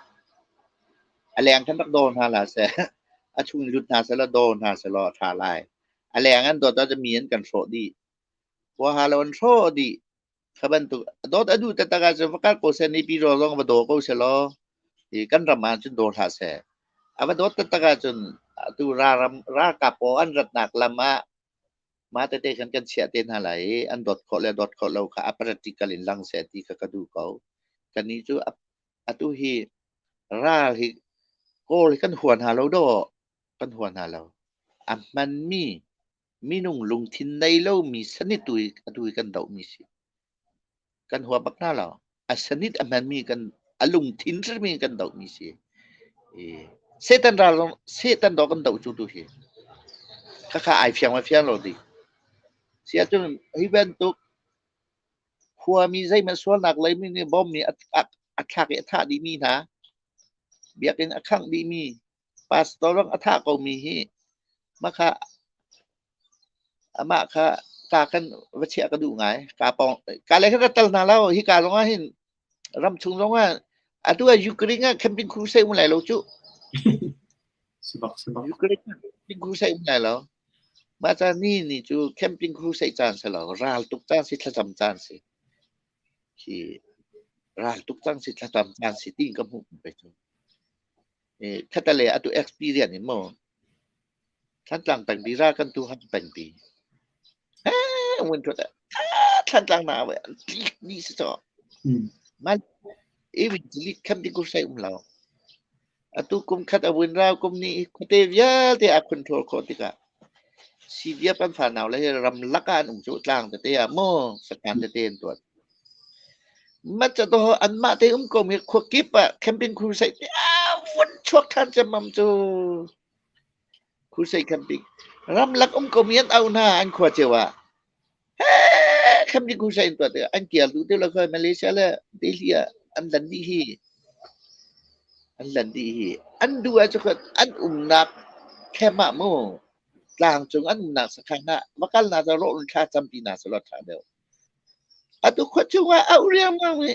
A leng khan rak daw hna hlah seh. A chung lut hna seh law daw hna seh law a ṭha lai. A leng an dawt ahcun mi an kan hrawh dih. Huaha lo an hrawh dih. Kha bantuk dawt a duh taktak ahcun va kal ko seh, nipi rawl zong va daw ko seh law hi kan ram ah cun daw hlah seh. A va dawt taktak ahcun atu ralkap pawl an ratnak lam ah mah tete khan kan chiah te hna lai i an dawt khawh le dawt khawh lo kha a practical in lang seh ti kha ka duh ko. Kannih cu atu hi ral hi Kawl hi kan hua hna lo dawh, kan hua hna lo. A hmanmi minung lungthin nei lomi sanit tu hi atu hi kan dohmi si. Kan hua bak hna lo. A sanit a hmanmi kan a lungthin hrimmi kan dohmi si. I Satan ral zong Satan dawh kan doh cu tu hi. Khakha ai fiang ma fiang lo di. Si ahcun hi bantuk khuami zeihmanh sualnak leimi nih bom nih a thlak i a thah dihmi hna biakinn a khangh dihmi pastor zong a thah komi hi makha amah kha ka kan va chiah ka duh ngai. Ka pawng ka le kha ka tal hna lo hi ka zong ah hin ram chung zong ah atu ah Ukraine ah camping crusade um lai lo cu. Sibak sibak. Ukraine ah camping crusade um lai lo. Mah ca ni ni cu camping crusade caan si lo ral tuk caan si thlacam caan si. Khi ral tuk cang si thlacam caan si tiin ka hmuh pe cu. Khatale atu experience in maw Thantlang pengpi ra kan tu han pengpi. Eh win thot Thantlang na we tlik ni si to. Man even tlik kam di kur sai um lo. Atu kum khat a vun rau kum nih khuate vialte a control khawh tikah CDF an fanau le hi ramlak ah an um cu tlang tete ah maw sakhan tete an tuah. Macado anmah te um ko mi khuakip ah camping crusade te ah vun chuak ṭhan ciammam cu. Crusade camping. Ramlak um ko mi an auh hna an khua cio ah. He camping crusade in tuah tikah an kiar duh ti lo khoi Malaysia le Delhi ah an lan dih hi. An lan dih hi. An duh ah cu an umnak camp ah mu tlangcung an umnak sakhan ah va kal na ca rawh thla campi na selaw ṭha deuh. Atu khuachung ah auh riangmang i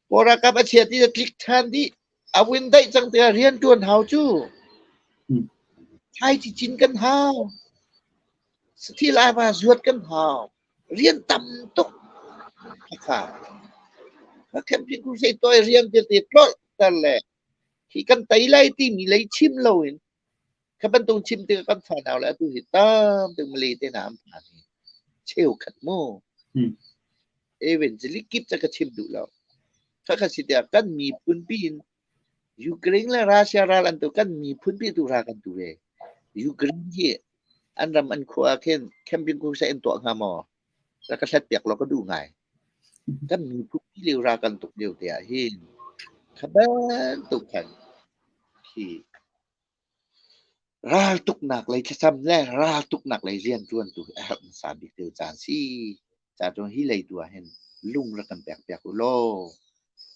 Kawl ralkap a chia ti a tlik ṭhan dih. A win daih cang tiah rian ṭuan hau cu. Thlaici cin kan hau. Sathi laiva zuat kan hau. Rian tam tuk. Khakha. Ka camping crusade toi rian vialte tlolh ter le hi kan tei lai timi lei chim loin Kha bantuk chim tikah kan fanau le atu hi tam tuk Malay te hna an phan hi cheukhat mu. Evangelist kip ca ka chim duh lo. Kha kha si tiah kan miphun pi in Ukraine le Russia ral an tu kan miphun pi tu ral kan tu ve. Ukraine hi an ram an khua ah khin camping crusade in tuah hnga maw? Rak ka hlat piak law ka duh ngai. Kan miphun pi lio ral kan tuk lio te ah hin kha bantuk khan khi Raltuknak lei thlacam le raltuknak lei rianṭuantu hi a herh hmasa bik lio caan si. Cacun hi lei tu ah hin lung rak kan pek piak u law.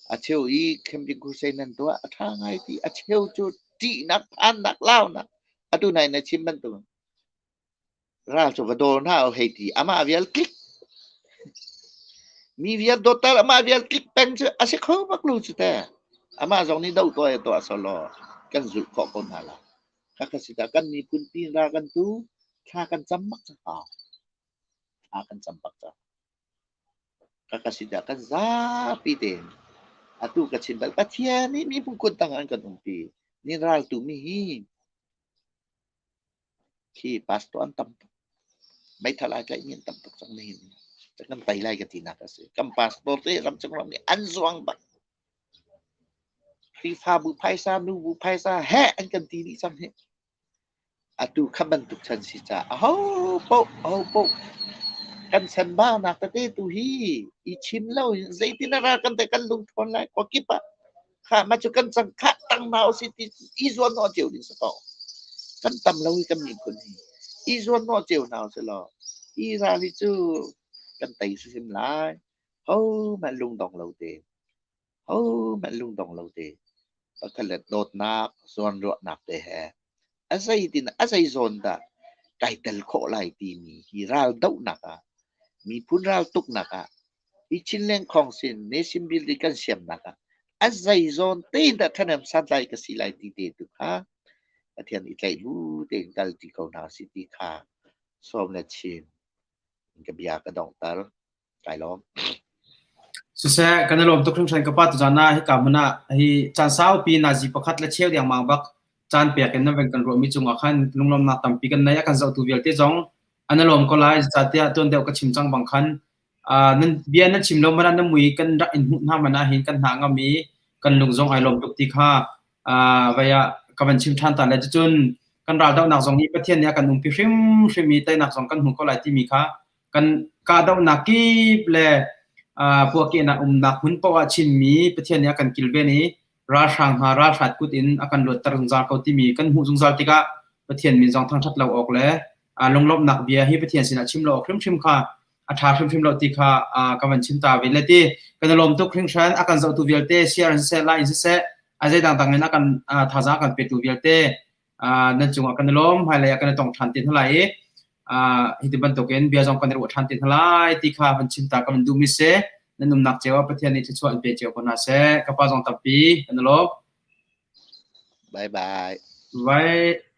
A cheu i camping crusade nan tuah a ṭha ngai ti a cheu cu ṭihnak, phannak, launak atu nai na chim bantuk Ral cu va daw hna u hei ti. Amah vial tlik. Mi vial dawtter amah vial tlik peng cu a si kho bak lo cu te. Amah zong nih do tuah tuah sawlaw kan zulh khawh ko hna la. Khakha si ta kan miphun pi ra kan tu thla kan cam bak ca hau. Thla kan cam bak ca. Khakha si ta kan zapi tein atu ka chim bal Pathian nih miphun kun tang an kan umpi. Ni ral tu mi hi Khi pastor an tam tuk. Meithal ai tlaihmi an tam tuk cang nihin. Kan tei lai ka tinak a si. Kan pastor te ramcung ram nih an zuang bak. Khrihfabu phaisa, nubu phaisa heh an kan ti dih cang hi. Atu kha bantuk chan si caah aho paoh aho paoh kan chanbaunak tete tu hi i chim lo in zeitin a ral kan te kan lungthawn lai khuakip ah Khah mah cu kan cang khah tang hna usih ti i zuan hnawh cio ding si ko. Kan tam lo i kan miphun hi i zuan hnawh cio hna usih law hi ral hi cu kan tei hrimhrim lai. Hohmanh lungdong lo tein, hohmanh lungdong lo tein pakhat le dawtnak, zawnruahnak te he a zeitin a zei zawn dah kai tel khawh lai timi hi ral dohnak ah miphun ral tuknak ah Hi Chinland Khawngsin Nation Building kan siamnak ah a zeizawn tein dah ṭhahnem santlai ka si lai ti te tu kha Pathian i tlaih bu tein kal ṭi ko hna usih ti kha sawm le chim ka bia ka donghter. Kai lawm. Siseh, kan i lawm tuk hringhran ka pa tuzan ah hika hmun ah hi caan saupi nazi pakhat le cheu dengmang bak caan pek in nan van kan ruahmi cungah khan lunglawmnak tampi kan nei. A kan zohtu vialte zong an i lawm ko lai. Zeicahtiah tuan deuh ka chim cang bang khan Nan bia nan chim lo hmanh ah nan mui kan rak in hmuh hna hmanh ah hin kan hna ngam i kan lung zong ai lawm tuk ti kha vei ah ka van chim ṭhan ta le cucun kan raldohnak zong hi Pathian nih a kan umpi hrimhrim i teinak zong kan hmu ko lai timi kha kan kahdohnak kip le puahkehnak umnak hmun paoh ah Chinmi Pathian nih a kan kilven i ralhrang hna ralhrat kut in a kan luatter zungzal ko timi kan hmuh zungzal tikah Pathian min zong thangṭhat lo awk le lunglawmhnak bia hi Pathian sinah chim lo awk hrimhrim kha a ṭha hrimhrim lo ti kha ka van chim ta ve le ti kan i lawm tuk hringhran a kan zohtu vialte share in siseh like in siseh a zei dangdang in a kan thazaang a kan petu vialte nan cungah kan i lawm hmailei ah kan i tong ṭhan te hna lai i hiti bantukin bia zong kan i ruah ṭhan te hna lai ti kha van chim ta ka van duhmi si nan umnak cio ah Pathian nih thluachuah in pe cio ko hna seh ka pa zong tampi kan i lawm Bye bye. Bye.